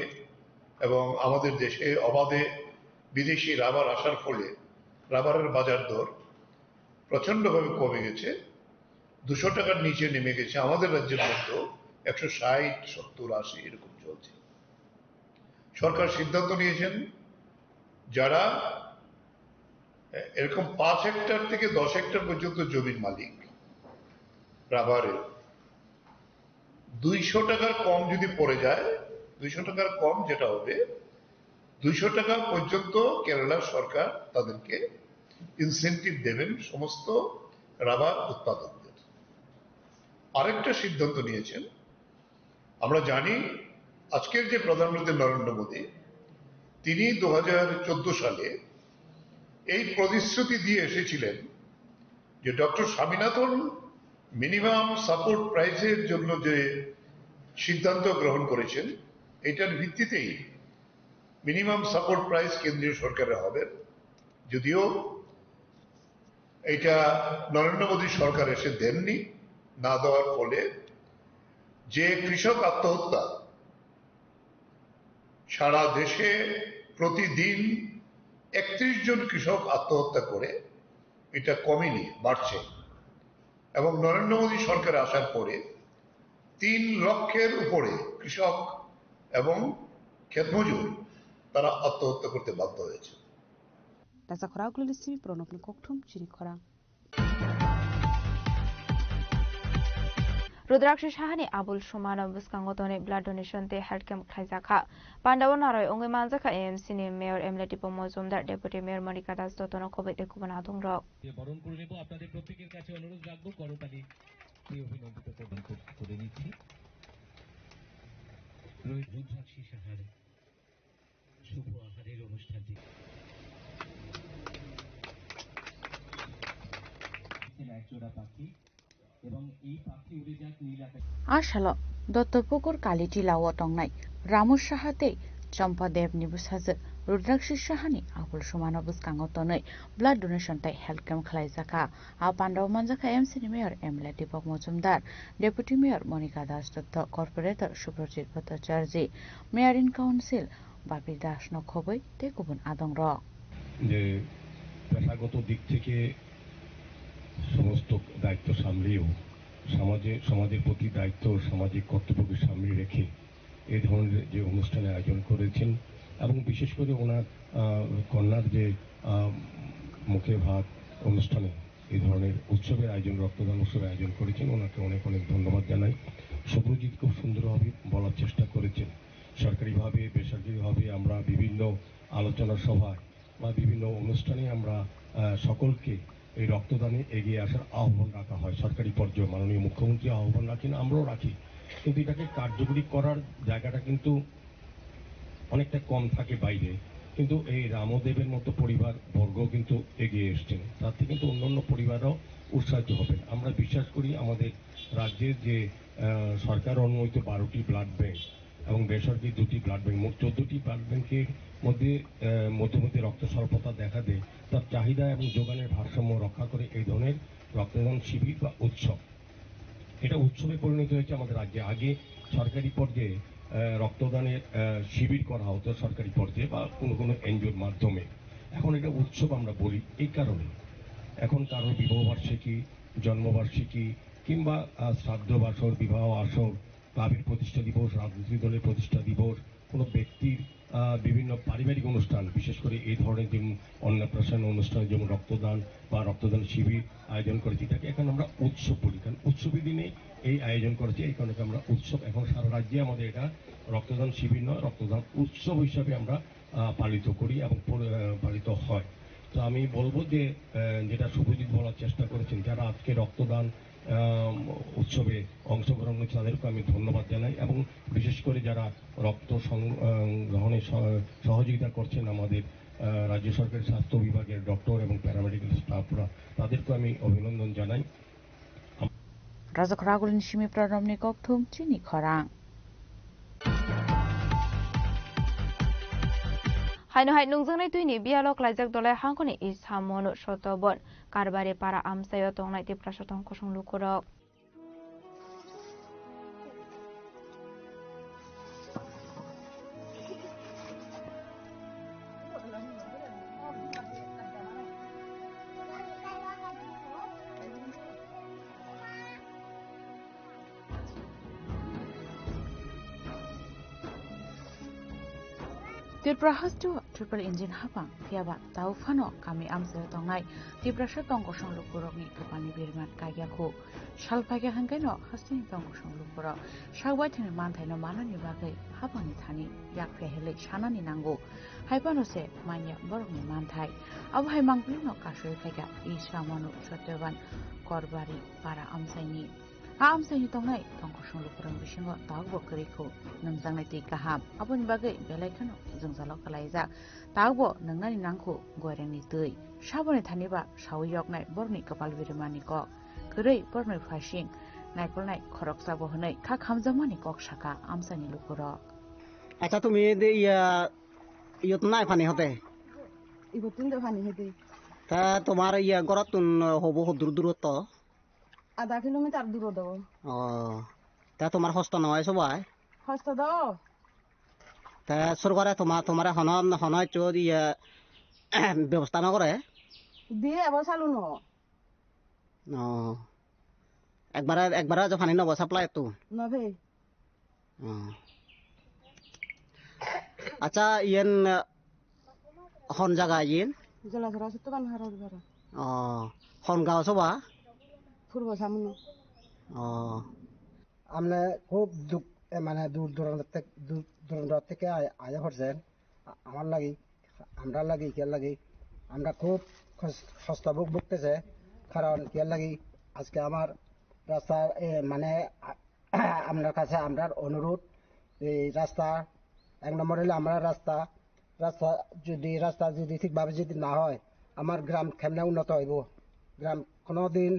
এবং আমাদের দেশে অবাধে বিদেশি রাবার আসার ফলে রাবারের বাজার দর প্রচণ্ডভাবে কমে গেছে, দুশো টাকার নিচে নেমে গেছে। আমাদের রাজ্যের মধ্যেও একশো ষাট, সত্তর, আশি এরকম চলছে। সরকার সিদ্ধান্ত নিয়েছেন, যারা এরকম পাঁচ হেক্টর থেকে দশ হেক্টর পর্যন্ত জমির মালিক রাবারের, দুইশো টাকার কম যদি পড়ে যায়, দুইশো টাকার কম যেটা হবে, দুইশো টাকা পর্যন্ত কেরালা সরকার তাদেরকে ইনসেনটিভ দেবেন সমস্ত রাবার উৎপাদকদের। আরেকটা সিদ্ধান্ত নিয়েছেন, আমরা জানি আজকের যে প্রধানমন্ত্রী নরেন্দ্র মোদী, তিনি দু হাজার চোদ্দ সালে এই প্রতিশ্রুতি দিয়ে এসেছিলেন যে ডক্টর স্বামীনাথন মিনিমাম সাপোর্ট প্রাইসের জন্য যে সিদ্ধান্ত গ্রহণ করেছেন, এটার ভিত্তিতেই মিনিমাম সাপোর্ট প্রাইস কেন্দ্রীয় সরকারের হবে। যদিও এটা নরেন্দ্র মোদী সরকার এসে দেননি, না দেওয়ার ফলে যে কৃষক আত্মহত্যা, সারা দেশে প্রতিদিন একত্রিশ জন কৃষক আত্মহত্যা করে, এটা কমেনি, বাড়ছে। এবং নরেন্দ্র মোদী সরকার আসার পরে তিন লক্ষের উপরে কৃষক এবং ক্ষেতমজুর তারা আত্মহত্যা করতে বাধ্য হয়েছে। Dacha khorang ukulini simi pronokni kokthum chini khorang. Rudrakshi Sahani abul sumano bwskango tonwi blood donation tei health camp khlaijakha. Pandao naroi wngwi manjakha A M C ni Mayor M L A Deepak Majumdar, Deputy Mayor Monika Das Dotto no khobwi tei kubun adongrok. বরণ করে নেব। আপনাদের প্রত্যেকের কাছে অনুরোধ রাখবো করতালি দিয়ে অভিনন্দিত প্রদান কর-, করে নিচ্ছি। রোহিত রুদ্রাক্ষী সাহার শুভ আহারের অনুষ্ঠানটি। এক জোড়া পাখি এবং এই পাখি উড়ে যাক নীল আকাশে। A salo Dotto Pukur Kali Tila o tongnai Ramu Saha tei Chompa Dev ni bwsajwk Rudrakshi Saha ni abul sumano bwskango tonwi blood donation tei health camp khlaijakha. A pandao manjakha M C ni Mayor M L A Deepak Majumdar, Deputy Mayor Monika Das Dotto, Corporator Subrajit Bhattacharjee, Mayor in Council Bapi Das no khobwi tei kubun adongrok. যে পেশাগত দিক থেকে সমস্ত দায়িত্ব সামলেও সমাজে, সমাজের প্রতি দায়িত্ব ও সামাজিক কর্তব্যকে সামনে রেখে এই ধরনের যে অনুষ্ঠানের আয়োজন করেছেন এবং বিশেষ করে ওনার, আহ, কন্যার যে, আহ, মুখে ভাত অনুষ্ঠানে এই ধরনের উৎসবের আয়োজন, রক্তদান উৎসবের আয়োজন করেছেন, ওনাকে অনেক অনেক ধন্যবাদ জানাই। শুভজিৎ খুব সুন্দরভাবে বলার চেষ্টা করেছেন, সরকারিভাবে, বেসরকারিভাবে আমরা বিভিন্ন আলোচনা সভায় বা বিভিন্ন অনুষ্ঠানে আমরা, আহ, সকলকে এই রক্তদানে এগিয়ে আসার আহ্বান রাখা হয়। সরকারি পর্যায়ে মাননীয় মুখ্যমন্ত্রী আহ্বান রাখেন, আমরাও রাখি, কিন্তু এটাকে কার্যকরী করার জায়গাটা কিন্তু অনেকটা কম থাকে বাইরে, কিন্তু এই রামদেবের মতো পরিবার বর্গ কিন্তু এগিয়ে এসছেন, তাতে কিন্তু অন্যান্য পরিবারও উৎসাহিত হবেন। আমরা বিশ্বাস করি আমাদের রাজ্যের যে, আহ, সরকার অনুমোদিত বারোটি ব্লাড ব্যাংক এবং বেসরকারি দুটি ব্লাড ব্যাংক, মোট চোদ্দটি ব্লাড ব্যাংকের মধ্যে, আহ, মধ্যে মধ্যে রক্ত স্বল্পতা দেখা দেয়, তার চাহিদা এবং যোগানের ভারসাম্য রক্ষা করে এই ধরনের রক্তদান শিবির বা উৎসব। এটা উৎসবে পরিণত হয়েছে আমাদের রাজ্যে। আগে সরকারি পর্যায়ে, আহ, রক্তদানের, আহ, শিবির করা হতো সরকারি পর্যায়ে বা কোনো কোনো এনজিওর মাধ্যমে। এখন এটা উৎসব আমরা বলি এই কারণে, এখন কারোর বিবাহবার্ষিকী, জন্মবার্ষিকী কিংবা, আহ, শ্রাদ্ধ বাসর, বিবাহ আসর, ক্লাবের প্রতিষ্ঠা দিবস, রাজনৈতিক দলের প্রতিষ্ঠা দিবস, কোনো ব্যক্তির, আহ, বিভিন্ন পারিবারিক অনুষ্ঠান, বিশেষ করে এই ধরনের যেমন অন্নপ্রাশন অনুষ্ঠান, যেমন রক্তদান বা রক্তদান শিবির আয়োজন করেছি, এটাকে এখন আমরা উৎসব বলি। কারণ উৎসবের দিনে এই আয়োজন করেছি, এই কারণে আমরা উৎসব, এখন সারা রাজ্যে আমাদের এটা রক্তদান শিবির নয়, রক্তদান উৎসব হিসাবে আমরা, আহ, পালিত করি এবং পরি-, আহ, পালিত হয়। তো আমি বলবো যে, আহ, যেটা শুভজিৎ বলার চেষ্টা করেছেন, যারা আজকে রক্তদান, আহ, উৎসবে অংশগ্রহণ করেছে, তাদেরকে আমি ধন্যবাদ জানাই এবং বিশেষ করে যারা রক্ত সং-, আহ, গ্রহণে সহ-, সহযোগিতা করছেন আমাদের, আহ, রাজ্য সরকারের স্বাস্থ্য বিভাগের ডক্টর এবং প্যারামেডিক্যাল স্টাফরা, তাদেরকে আমি অভিনন্দন জানাই। Rajak Ragulni simi praromni kokthum chini khorang. Haino hai nungjaknai twini biyalo klaijak dolai hangkoni isa monu sotobon Karbari para amchaio tongnai Tiprasa tong kosong lukurok. Tripura haste o triple engine hapang, phiyaba tao phano kami amchaio tongnai Tiprasa tong kosong lukurokni kwpalni biriman kaikya khu. Sal phaikya hwnkhe no hasteni tong kosong lukurok sak baithangni manthaino manani bagwi hapangni thani yak phehelwi sanani nango. Hai phano se manya borokni manthai. Abo hai mangpilino kasui phaikha Isa Manu Satyaban Korbari para amchaini. A amchaini tongnai tong kosong lukurokni bisingo tabukbo kwrwi khu, nwngjaknai twi kaham. Aboni bagwi belai kheno jwngjalo kwlaijak. Tabukbo nwngnani nangkhu goirengni twi. Saboni thani ba saui yoknai borokni kwpal birimani kok. Kwrwi borokni phaising naikolnai khoroksa bo hwnwi kha khamjakmani kok sakha amchaini lukurok. আচ্ছা, তুমি দে-, ইয়া, ইয়ত নাই পানি হতে? Ibot tun de pani hede. তা তোমার ইয়া ঘরত তুন হবো হদুর দূরত্ব? Adha kilometer durot obo. ও, তা তোমার হস্ত নয় সবাই? Hosto do. তা সরকারে তোমার, তোমার হন, হন চোদ ইয়া ব্যবস্থা না করে? Diye abo salu no. ও, একবারে, একবারে যে পানি নেবো সাপ্লাই তো? Nw phe. ও। আচ্ছা, ইয়েন, হন জায়গা yen? Jolasora Sottoban Haror Bara. ও, হন গাঁও সবা? Purbo Samuno. ও। আপনি খুব দুঃখ, এ, মানে দূর দূরান্ত থেকে, দূর দূরান্ত থেকে আয়-, আয়া পড়ছেন। আ-, আমার লাগি, আমরা লাগি, কে লাগি, আমরা খুব কস-, কষ্ট ভুগ-, ভুগতেছে। কারণ কে লাগি আজকে আমার রাস্তা, এ, মানে, আ-, আপনার কাছে আমরার অনুরোধ, এই রাস্তা, এক নম্বর হইলো আমরা রাস্তা, রাস্তা যদি, রাস্তা যদি ঠিকভাবে যদি না হয়, আমার গ্রাম কেমনে উন্নত হইব? গ্রাম কোনোদিন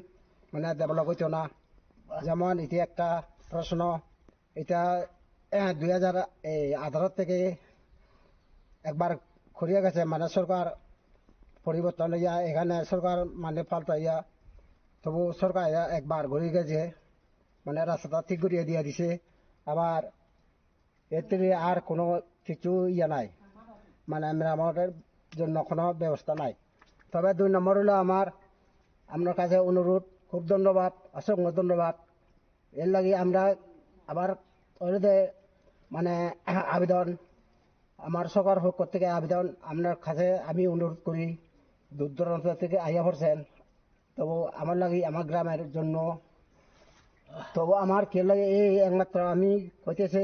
মানে ডেভেলপ হইতো না। যেমন এটি একটা প্রশ্ন, এটা, আহ, দুই হাজার আঠারো থেকে একবার করিয়া গেছে, মানে সরকার পরিবর্তন হইয়া এখানে সরকার মানে পাল্টাইয়া, তবু সরকার একবার ঘুরে গেছে, মানে রাস্তাটা ঠিক করিয়া দিয়া দিছে। আবার এর থেকে আর কোনো কিছু ইয়ে নাই, মানে মেরামতের জন্য কোনো ব্যবস্থা নাই। তবে দুই নম্বর হলো আমার, আপনার কাছে অনুরোধ, খুব ধন্যবাদ, অসংখ্য ধন্যবাদ। এর লাগি আমরা আবার already মানে আবেদন, আমার সরকার পক্ষ থেকে আবেদন, আপনার কাছে আমি অনুরোধ করি, দূর দূরান্ত থেকে আইয়া পড়ছেন, তবু আমার লাগি, আমার গ্রামের জন্য, তবু আমার কে লাগে এই একমাত্র আমি কইতেছে,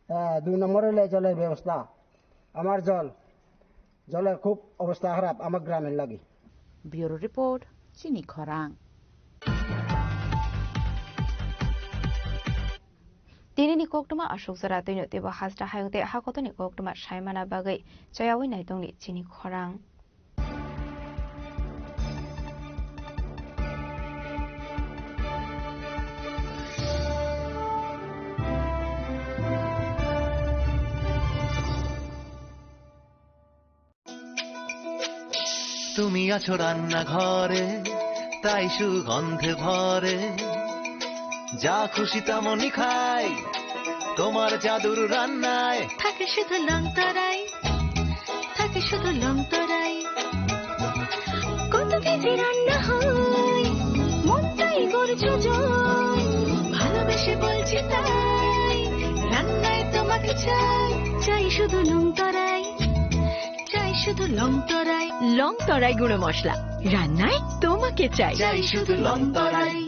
আহ, দুই নম্বর হইলে জলের ব্যবস্থা। আমার জল, জলের খুব অবস্থা খারাপ আমার গ্রামের লাগি। Bureau Report, Chini Khorang. Tini ni koktwma aswk jora twino teibo hasta hayung tei hakotoni koktwma saimana bagwi chayawi naitongni chini khorang. তুমি আছো রান্নাঘরে, তাই সুগন্ধে ভরে। যা খুশি তেমনই খাই, তোমার জাদুর রান্নায়। থাকে শুধু লং তরাই, থাকে শুধু লং তরাই। কত কেজি রান্না হয়, মনটাই করছো জয়। ভালোবেসে বলছি তাই, রান্নায় তোমাকে চাই, চাই শুধু লং তরাই। চাই শুধু লং তরাই। লং তরাই গুঁড়ো মশলা, রান্নায় তোমাকে চাই। চাই শুধু লং তরাই।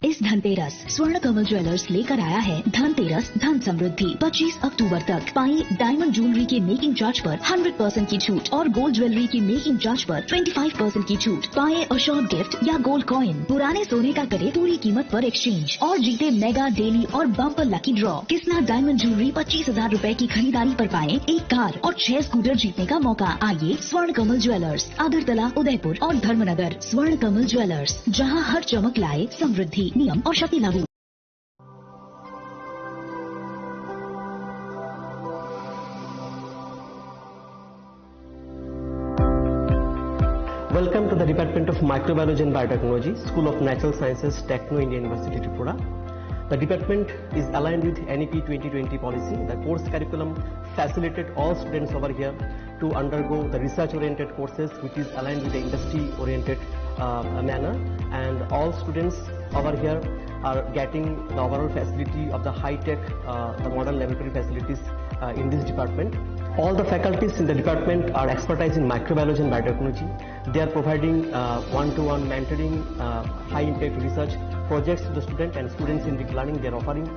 इस धनतेरस स्वर्ण कमल ज्वेलर्स लेकर आया है धनतेरस धन समृद्धि। पच्चीस अक्टूबर तक पाएं डायमंड ज्वेलरी के मेकिंग चार्ज पर हंड्रेड परसेंट की छूट और गोल्ड ज्वेलरी की मेकिंग चार्ज पर ट्वेंटी फ़ाइव परसेंट की छूट। पाएं अशोर्ड गिफ्ट या गोल्ड कॉइन, पुराने सोने का करें पूरी कीमत पर एक्सचेंज और जीते मेगा डेली और bumper lucky draw. Kisna diamond jewellery, पच्चीस हजार रुपए की खरीदारी पर पाएं एक कार और छह स्कूटर जीतने का मौका। आइए स्वर्ण कमल ज्वेलर्स, अगरतला, उदयपुर और धर्मनगर। स्वर्ण कमल ज्वेलर्स, जहां हर चमक लाए समृद्धि। नियम और शर्तें लागू। Welcome to the Department of Microbiology and Biotechnology, School of Natural Sciences, Techno India University, Tripura. The department is aligned with N E P twenty twenty policy. The course curriculum facilitate all students over here to undergo the research-oriented courses, which is aligned with the industry-oriented, uh, manner. And all students over here are getting the overall facility of the high-tech, uh, the modern laboratory facilities, uh, in this department. All the faculties in the department are expertise in microbiology and biotechnology. They are providing, uh, one-to-one mentoring, uh, high-impact research projects to the student and students-centric learning they are offering,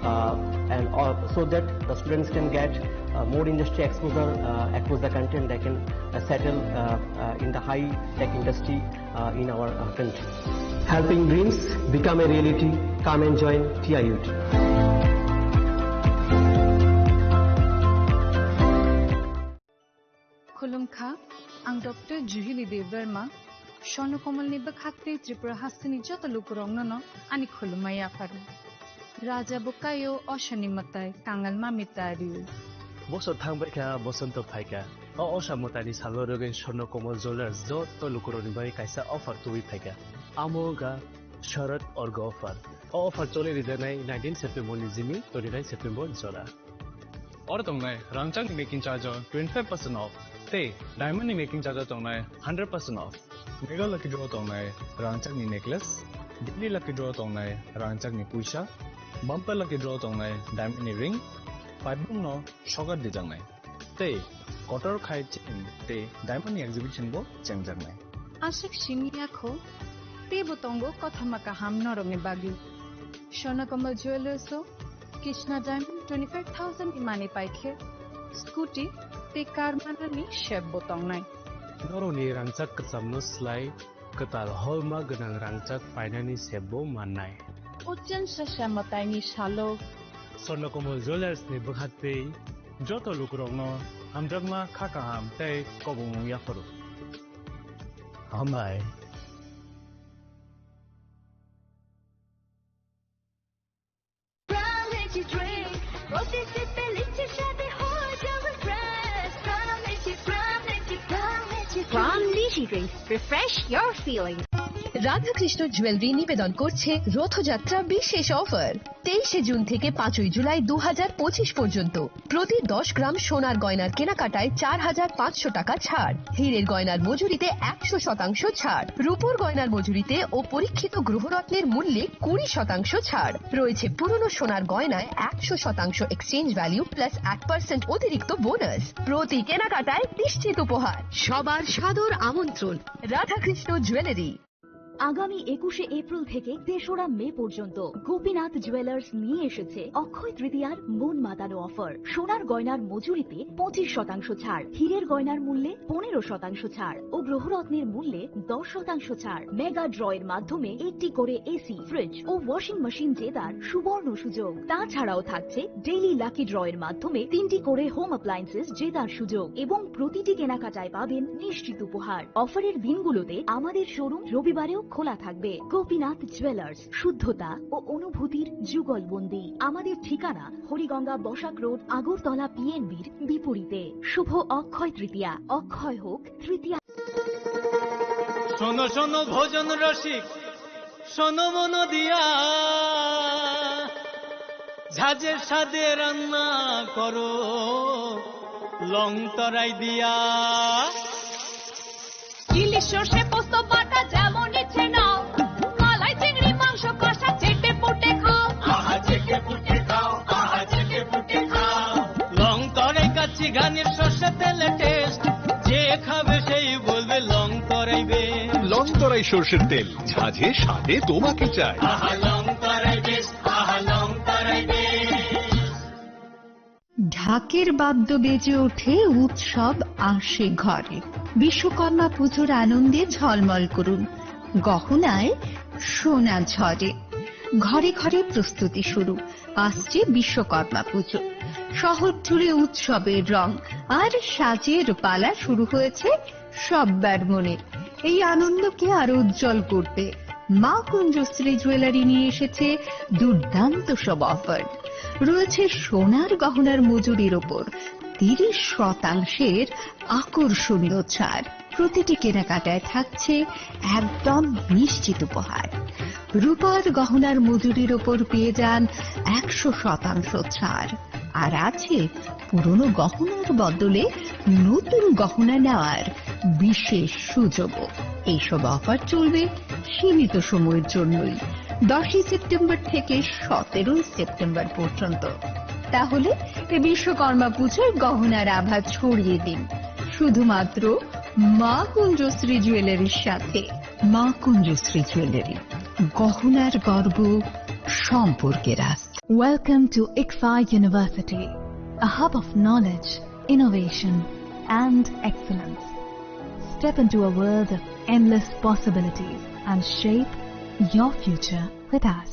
uh, and, uh, so that the students can get, uh, more industry exposure, uh, across the country, and they can, uh, settle, uh, uh, in the high-tech industry, uh, in our, uh, country. Helping dreams become a reality. Come and join T I U T. Khulumkha, ang Doctor Juhili Debbarma, Swarno Komolni bwkhak tei Tripura hasteni joto lukurokno no ani khulumma yapharo. Raja bo kaio, osoni mwtai, kangal mami tario. Bosor thang bai kha, bosonto phai kha. O osa mwtaini salo rwgwi Swarno Komol Jewellers joto lukurokni bagwi kaisa offer tubui phai kha. Amo wngkha Sharad Orgo offer. O offer choli rijaknai nineteen September ni jimi twenty nine September jora. Oro tongnai rangchakni making charge o twenty five percent off, tei diamond ni making charge o tongnai hundred percent off. Mega lucky draw tongnai rangchakni necklace, daily lucky draw tongnai rangchakni puisa, bumper lucky draw tongnai diamond ni ring, paibung no sogar dijaknai. Tei kotor khai chain tei diamond ni exhibition bo chengjaknai. Aswk simi ya kho, teibo tongo kothoma kaham norokni bagwi. Swarna Kamal Jewellers o Krishna Diamond twenty five thousand ni mani paikhe scooty tei car manani sep bo tongnai. Norokni rangchak kwchamno slai kwtal holma gwnang rangchak painani sep bo mannai. Uchen sasa mataini salo Swarna Kamal Jewellers ni bwkha tei joto lukurokno hamjakma kha kaham tei kobongmung yapharo. Hambai. Pram Energy Drink। প্রতি সিপে লিচি স্বাদে হয়ে যাবে fresh। Pram Energy, Pram Energy, Pram Energy Drink। Pram Energy Drink। Refresh your feeling। Radhakrishna jewellery নিবেদন করছে রথযাত্রা বিশেষ অফার। তেইশে জুন থেকে পাঁচই জুলাই দু হাজার পঁচিশ পর্যন্ত প্রতি দশ গ্রাম সোনার গয়নার কেনাকাটায় চার হাজার পাঁচশো টাকা ছাড়, হীরের গয়নার মজুরিতে একশো শতাংশ ছাড়, রূপোর গয়নার মজুরিতে ও পরীক্ষিত গ্রহরত্নের মূল্যে কুড়ি শতাংশ ছাড় রয়েছে। পুরনো সোনার গয়নায় একশো শতাংশ এক্সচেঞ্জ ভ্যালু প্লাস এক পার্সেন্ট অতিরিক্ত বোনাস। প্রতি কেনাকাটায় নিশ্চিত উপহার। সবার সাদর আমন্ত্রণ। রাধাকৃষ্ণ জুয়েলারি। আগামী একুশে এপ্রিল থেকে তেসরা মে পর্যন্ত গোপীনাথ জুয়েলার্স নিয়ে এসেছে অক্ষয় তৃতীয়ার মন মাতানো অফার। সোনার গয়নার মজুরিতে পঁচিশ শতাংশ ছাড়, হীরের গয়নার মূল্যে পনেরো শতাংশ ছাড় ও গ্রহরত্নের মূল্যে দশ শতাংশ ছাড়। মেগা ড্রয়ের মাধ্যমে একটি করে এসি, ফ্রিজ ও ওয়াশিং মেশিন জেতার সুবর্ণ সুযোগ। তাছাড়াও থাকছে ডেইলি লাকি ড্রয়ের মাধ্যমে তিনটি করে হোম অ্যাপ্লায়েন্সেস জেতার সুযোগ এবং প্রতিটি কেনাকাটায় পাবেন নিশ্চিত উপহার। অফারের দিনগুলোতে আমাদের শোরুম রবিবারেও খোলা থাকবে। গোপীনাথ জুয়েলার্স, শুদ্ধতা ও অনুভূতির যুগলবন্দি। আমাদের ঠিকানা হরিগঙ্গা বসাক রোড, আগরতলা পিএনবির বিপরীতে। শুভ অক্ষয় তৃতীয়া, অক্ষয় হোক তৃতীয়া। শোনো শোনো ভোজন রসিক, শোনো মন দিয়া, ঝাঁঝের স্বাদে রান্না করো লং তরাই দিয়া। ইলিশ সর্ষে পোস্ত বাটা যেমন ইচ্ছে নাও, মালাই চিংড়ি মাংস কষা চেটে পুটে খাও। আহা চেটে পুটে খাও, আহা চেটে পুটে খাও। লং তরাই কাচ্চি ঘানির সর্ষে তেলে টেস্ট, যে খাবে সেই বলবে লং তরাই বেশ। লং তরাই সর্ষের তেল, ঝাঁঝে স্বাদে তোমাকে চাই। আহা লং তরাই বেশ, আহা লং তরাই বেশ। ঢাকের বাদ্য বেজে ওঠে, উৎসব আসে ঘরে। বিশ্বকর্মা পুজোর আনন্দে ঝলমল করুন, গহনায় সোনা ঝরে। ঘরে ঘরে প্রস্তুতি শুরু, আসছে বিশ্বকর্মা পুজো। শহর জুড়ে উৎসবের রং আর সাজের পালা শুরু হয়েছে সব্বার মনে। এই আনন্দকে আরো উজ্জ্বল করতে মা কুঞ্জশ্রী জুয়েলারি নিয়ে এসেছে দুর্দান্ত সব অফার। রয়েছে সোনার গহনার মজুরির ওপর তিরিশ শতাংশের আকর্ষণীয় ছাড়। প্রতিটি কেনাকাটায় থাকছে একদম নিশ্চিত উপহার। রূপার গহনার মজুরির ওপর পেয়ে যান একশো শতাংশ ছাড়। আর আছে পুরনো গহনার বদলে নতুন গহনা নেওয়ার বিশেষ সুযোগও। এইসব অফার চলবে সীমিত সময়ের জন্যই, দশই সেপ্টেম্বর থেকে সতেরোই সেপ্টেম্বর পর্যন্ত। তাহলে এ বিশ্বকর্মা পুজোয় গহনার আভা ছড়িয়ে দিন শুধুমাত্র মা কুঞ্জশ্রী জুয়েলারির সাথে। মা কুঞ্জশ্রী জুয়েলারি, গহনার গর্ব, সম্পর্কের আস্থা। Welcome to ICFAI University, a hub of knowledge, innovation, and excellence. Step into a world of endless possibilities and shape your future with us.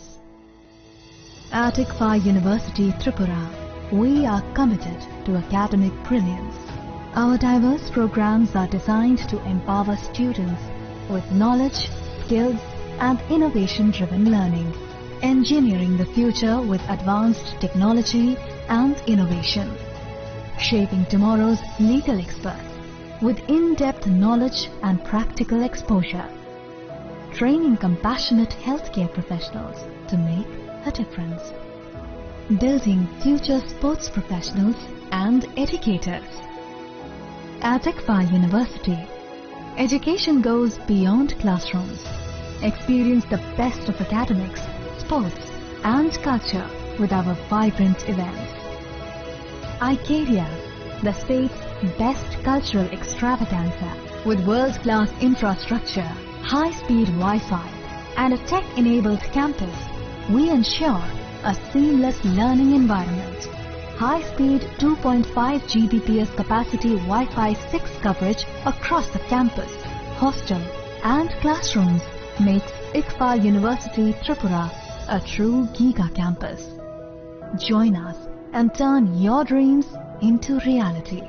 At ICFAI University Tripura, we are committed to academic brilliance. Our diverse programs are designed to empower students with knowledge, skills, and innovation-driven learning, engineering the future with advanced technology and innovation, shaping tomorrow's legal experts with in-depth knowledge and practical exposure, training compassionate healthcare professionals to make a difference, building future sports professionals and educators. At ICFAI University, education goes beyond classrooms. Experience the best of academics, sports, and culture with our vibrant events. Icaria, the state's best cultural extravaganza, with world-class infrastructure, high-speed Wi-Fi, and a tech-enabled campus We ensure a seamless learning environment. High-speed two point five G B P S capacity Wi-Fi six coverage across the campus, hostel and classrooms makes ICFAR University Tripura a true giga campus. Join us and turn your dreams into reality.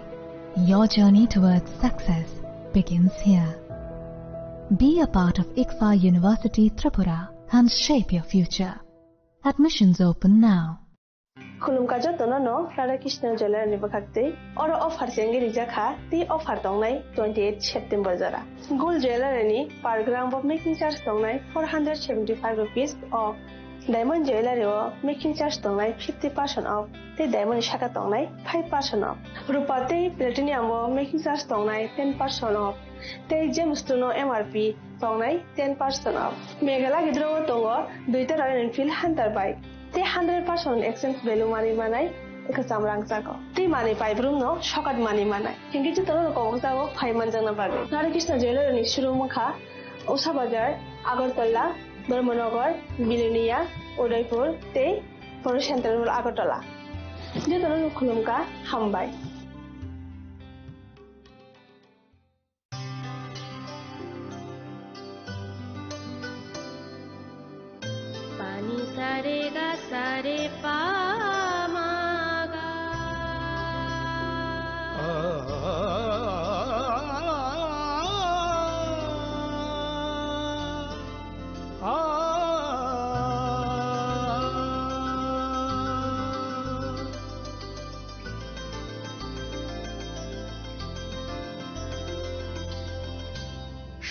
Your journey towards success begins here. Be a part of ICFAR University Tripura and shape your future. Admissions open now. Khulumkha jotono no Radha Krishna Jewellery ni bwkhak twi. Oro offer se wngwi rijak kha, tei offer tongnai twenty eight September jora. Gold Jewellery ni per gram bo making charge tongnai four hundred seventy five rupees off. Diamond Jewellery o making charge tongnai fifty percent off, tei diamond ni saka tongnai five percent off. Rupa tei platinum o making charge tongnai ten percent off, tei gemstone o M R P tongnai ten percent off. Mega Lucky Draw o tongo duita Royal Enfield Hunter bike, tei hundred percent exchange value manwi manai kwcham rangchak o, tei manwi paibrum no sokat manwi manai. Hinkhe jotono no kobok jago phai manjakna bagwi. Radha Krishna Jewellery ni showroom wngkha Usha Bazar, Agartala, Dharmanagar, Bilonia, Udaipur tei Poro Central Mall Agartala. Jotono no khulumkha, hambai. Pani sare ga sare pa ma ga.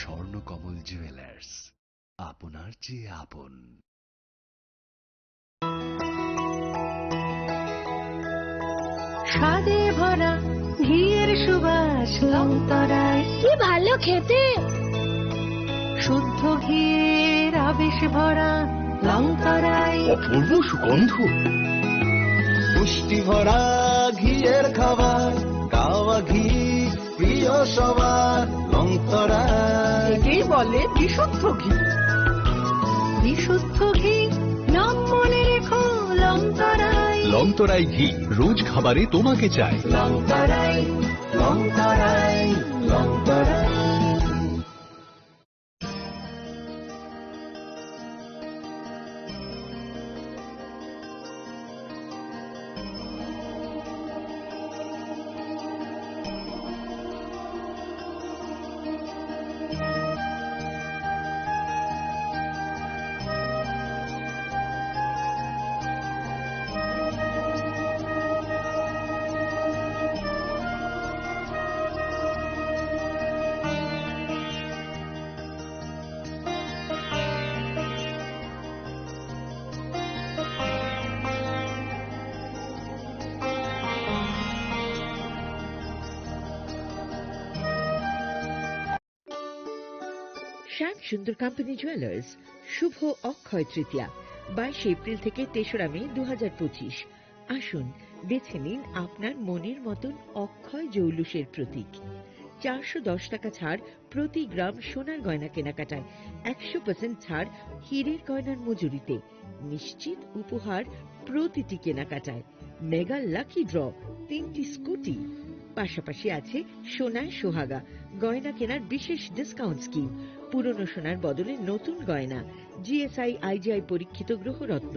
Swarnakamal jewellers, আপনার চেয়ে আপন। স্বাদে ভরা ঘিয়ের সুবাস লংতরায়। কি ভালো খেতে। শুদ্ধ ঘিয়ের আবেশ ভরা লংতরায়। অপূর্ব সুগন্ধ। পুষ্টি ভরা ঘিয়ের খাবার, কাওয়া ঘি প্রিয় সবার, লংতরায়। একেই বলে বিশুদ্ধ ঘি। বিশুদ্ধ ঘি, নাম মনে রেখো, লংতরায়। লংতরায় ঘি, রোজ খাবারে তোমাকে চাই। লংতরায়, লংতরায়, লংতরায়। শ্যাম সুন্দর কোম্পানি জুয়েলার্স, শুভ অক্ষয় তৃতীয়া, বাইশে এপ্রিল থেকে তেসরা মে দু হাজার পঁচিশ। আসুন, বেছে নিন আপনার মনের মতন অক্ষয় জৌলুসের প্রতীক। চারশো দশ টাকা ছাড় প্রতি গ্রাম সোনার গয়না কেনাকাটায়, একশো পার্সেন্ট ছাড় হীরের গয়নার মজুরিতে, নিশ্চিত উপহার প্রতিটি কেনাকাটায়, মেগা লাকি ড্র, তিনটি স্কুটি। পাশাপাশি আছে সোনায় সোহাগা, গয়না কেনার বিশেষ ডিসকাউন্ট স্কিম, পুরনো সোনার বদলে নতুন গয়না, G S I, I G I পরীক্ষিত গ্রহরত্ন,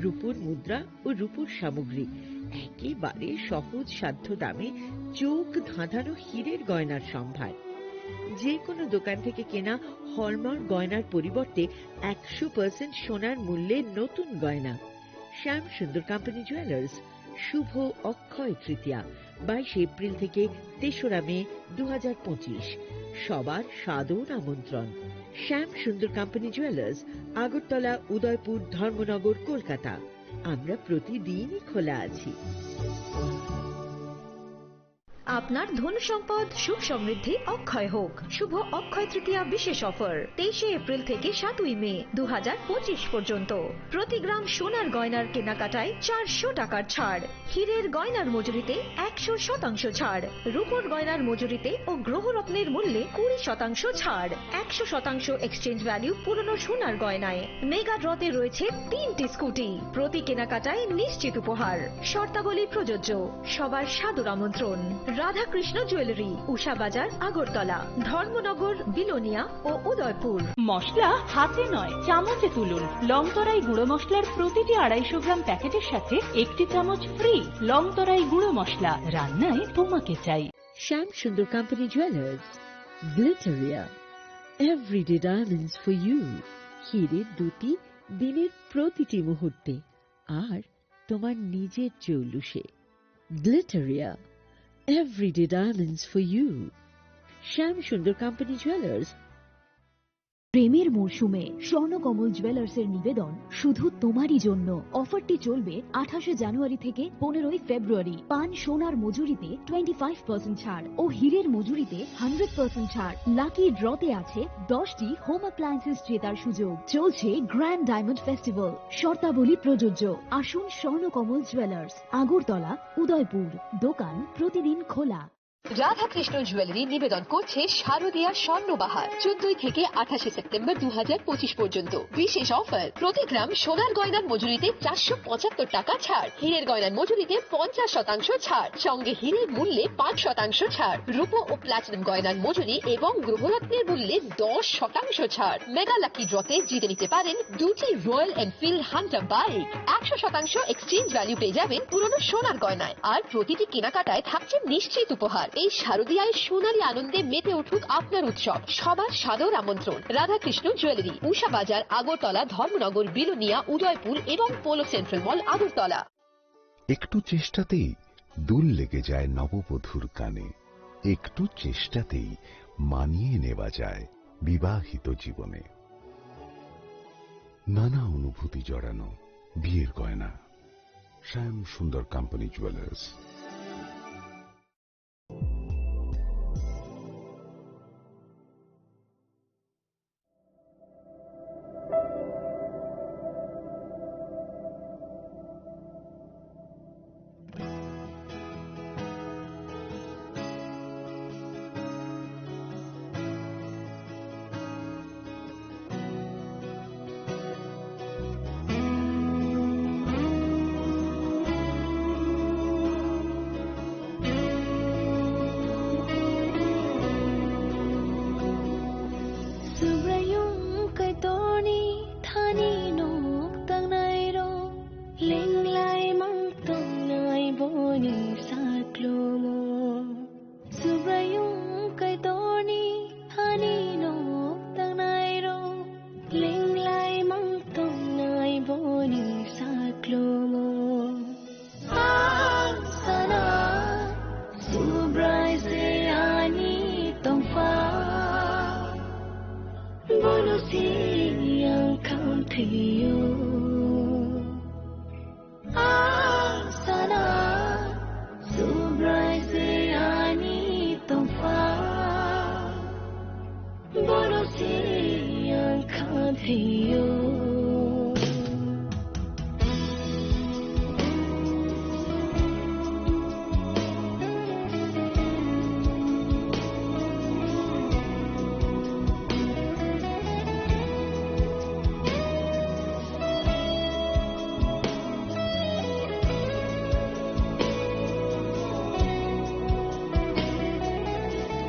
রূপোর মুদ্রা ও রূপোর সামগ্রী, একেবারে সহজ সাধ্য দামে চোখ ধাঁধানো হীরের গয়নার সম্ভার। যে কোনো দোকান থেকে কেনা হলমার্ক গয়নার পরিবর্তে একশো পার্সেন্ট সোনার মূল্যে নতুন গয়না। শ্যাম সুন্দর কোম্পানি জুয়েলার্স, শুভ অক্ষয় তৃতীয়া, বাইশে এপ্রিল থেকে তেসরা মে দু হাজার পঁচিশ। সবার সাদর আমন্ত্রণ। শ্যাম সুন্দর কোম্পানি জুয়েলার্স, আগরতলা, উদয়পুর, ধর্মনগর, কলকাতা। আমরা প্রতিদিনই খোলা আছি। আপনার ধন সম্পদ সুখ সমৃদ্ধি অক্ষয় হোক। শুভ অক্ষয় তৃতীয়া বিশেষ অফার, তেইশে এপ্রিল থেকে সাতই মে দু হাজার পঁচিশ পর্যন্ত। প্রতি গ্রাম সোনার গয়নার কেনাকাটায় চারশো টাকার ছাড়, হীরের গয়নার মজুরিতে একশো শতাংশ ছাড়, রূপোর গয়নার মজুরিতে ও গ্রহরত্নের মূল্যে কুড়ি শতাংশ ছাড়, একশো শতাংশ এক্সচেঞ্জ ভ্যালু পুরনো সোনার গয়নায়। মেগা ড্রতে রয়েছে তিনটি স্কুটি, প্রতি কেনাকাটায় নিশ্চিত উপহার। শর্তাবলী প্রযোজ্য। সবার সাদর আমন্ত্রণ। রাধাকৃষ্ণ জুয়েলারি, উষা বাজার, আগরতলা, ধর্মনগর, বিলোনিয়া ও উদয়পুর। মশলা হাতে নয়, চামচে তুলুন। লংতরাই গুঁড়ো মশলার প্রতিটি আড়াইশো গ্রাম প্যাকেটের সাথে একটি চামচ ফ্রি। লংতরাই গুঁড়ো মশলা, রান্নায় তোমাকে চাই। শ্যাম সুন্দর কোম্পানি জুয়েলার্স, গ্লিটারিয়া। Everyday diamonds for you. হীরের দ্যুতি দিনের প্রতিটি মুহূর্তে, আর তোমার নিজের চৌলুসে। গ্লিটারিয়া, Everyday diamonds for you. শ্যাম সুন্দর কোম্পানি জুয়েলার্স। প্রেমের মরশুমে স্বর্ণকমল জুয়েলার্সের নিবেদন শুধু তোমারই জন্য। অফারটি চলবে আঠাশে জানুয়ারি থেকে পনেরোই ফেব্রুয়ারি। পান সোনার মজুরিতে টোয়েন্টি ফাইভ পার্সেন্ট ছাড় ও হীরের মজুরিতে হান্ড্রেড পার্সেন্ট ছাড়। লাকি ড্রতে আছে দশটি হোম অ্যাপ্লায়েন্সেস জেতার সুযোগ। চলছে গ্র্যান্ড ডায়মন্ড ফেস্টিভ্যাল, শর্তাবলী প্রযোজ্য। আসুন স্বর্ণকমল জুয়েলার্স, আগরতলা, উদয়পুর। দোকান প্রতিদিন খোলা। রাধাকৃষ্ণ জুয়েলারি নিবেদন করছে শারদীয়া স্বর্ণবাহার, চোদ্দই থেকে আঠাশে সেপ্টেম্বর দু হাজার পঁচিশ পর্যন্ত। বিশেষ অফার, প্রতি গ্রাম সোনার গয়নার মজুরিতে চারশো পঁচাত্তর টাকা ছাড়, হীরের গয়নার মজুরিতে পঞ্চাশ শতাংশ ছাড়, সঙ্গে হীরের মূল্যে পাঁচ শতাংশ ছাড়, রূপো ও প্লাটিনাম গয়নার মজুরি এবং গ্রহরত্নের মূল্যে দশ শতাংশ ছাড়। মেগা লাকি ড্রতে জিতে নিতে পারেন দুটি রয়্যাল এনফিল্ড হান্টার বাইক, একশো শতাংশ এক্সচেঞ্জ ভ্যালু পেয়ে যাবেন পুরনো সোনার গয়নায়। আর প্রতিটি কেনাকাটায় থাকছে নিশ্চিত উপহার। এই শারদীয়ায় সোনালী আনন্দে মেতে উঠুক আপনার উৎসব। সবার সাদর আমন্ত্রণ। রাধাকৃষ্ণ জুয়েলারি, উষা বাজার, আগরতলা, ধর্মনগর, বিলোনিয়া, উদয়পুর এবং পোলো সেন্ট্রাল মল, আগরতলা। একটু চেষ্টাতেই দুল লেগে যায় নববধূর কানে, একটু চেষ্টাতেই মানিয়ে নেওয়া যায় বিবাহিত জীবনে। নানা অনুভূতি জড়ানো বিয়ের গয়না। শ্যাম সুন্দর company jewellers. Subraiyung Kaitorni thani nok tangnai rok lenglai mang tongnai boni saklomo. Subraiyung Kaitorni thani nok tangnai rok lenglai mang tongnai boni saklomo. Ang sana Subrai se ani tongpha, bono si ang khamphio. Ang sana Subrai se ani tongpha, bono si ang khamphio.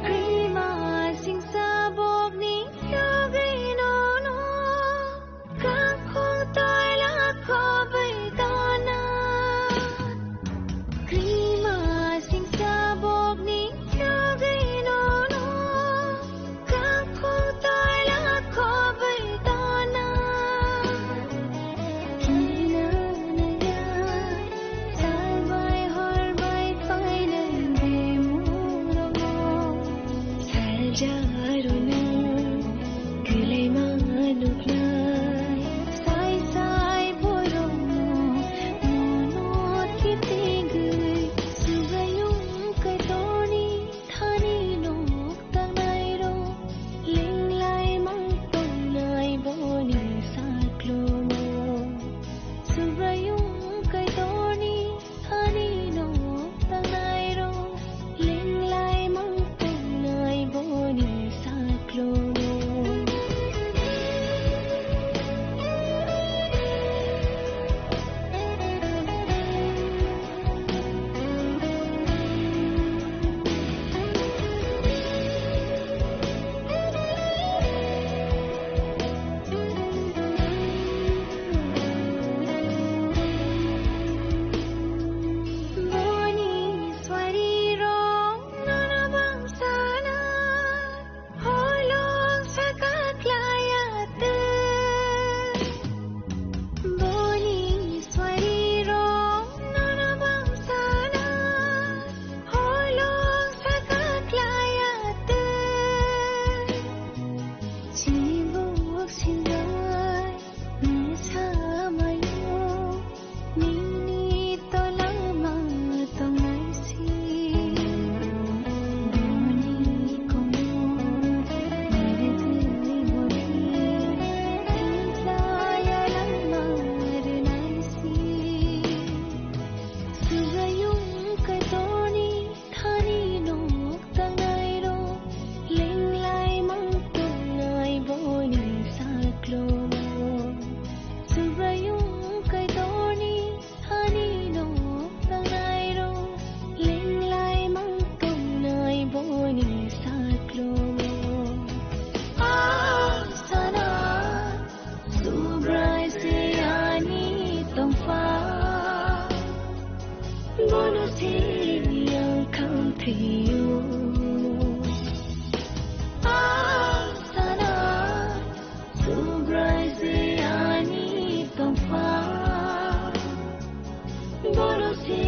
Krima singsa bokni yagwi nono Chibuk sinai, mesa mayo, nini tolama tongnai si. Boni komo, nirjui boni, tintaya lama rinai si. Subrayung kaitorni thani nok tangnai rok, lenglai mang tongnai boni saklo. Subrayung kaitorni thani nok tangnai rok, lenglai mang tongnai boni saklo. Asana Subrai se ani tongpha, bono se yang khamphio. Asana, Subrai se ani tongpha, bono se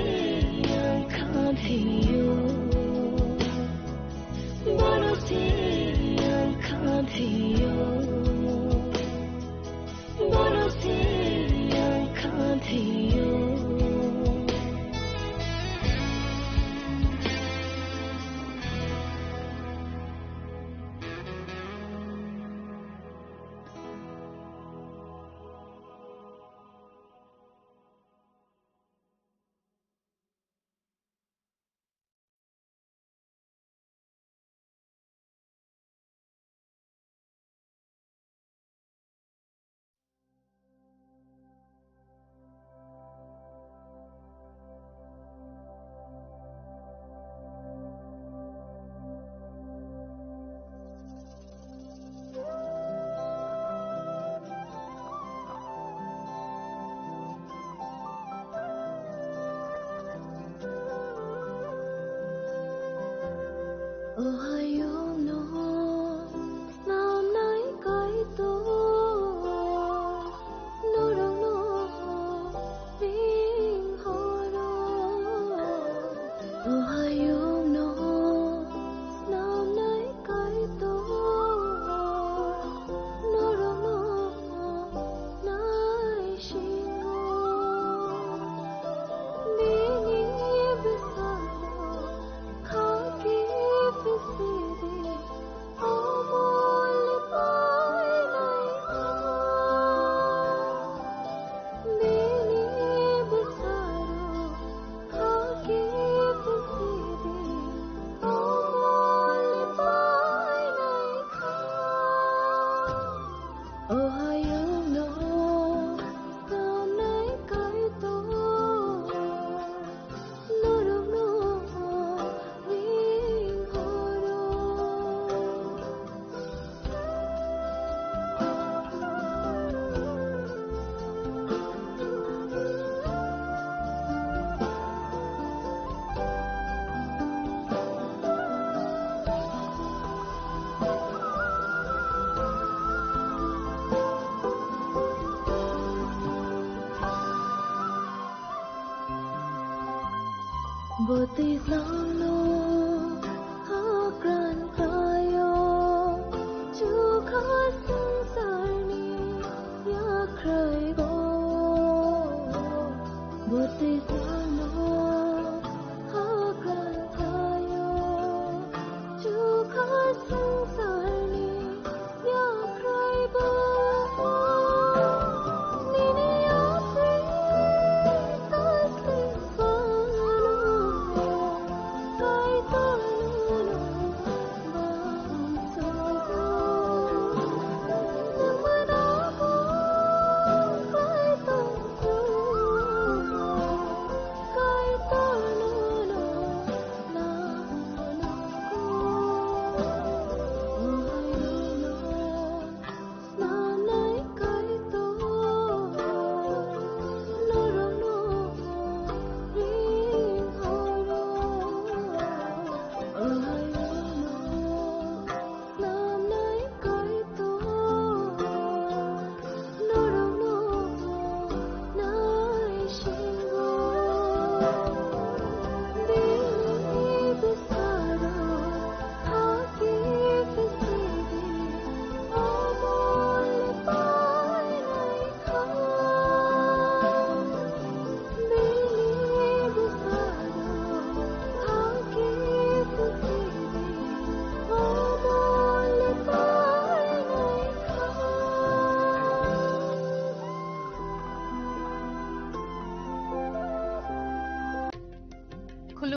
yang khamphio. Bono se yang khamphio. Bono se yang khamphio. Bwtwi salo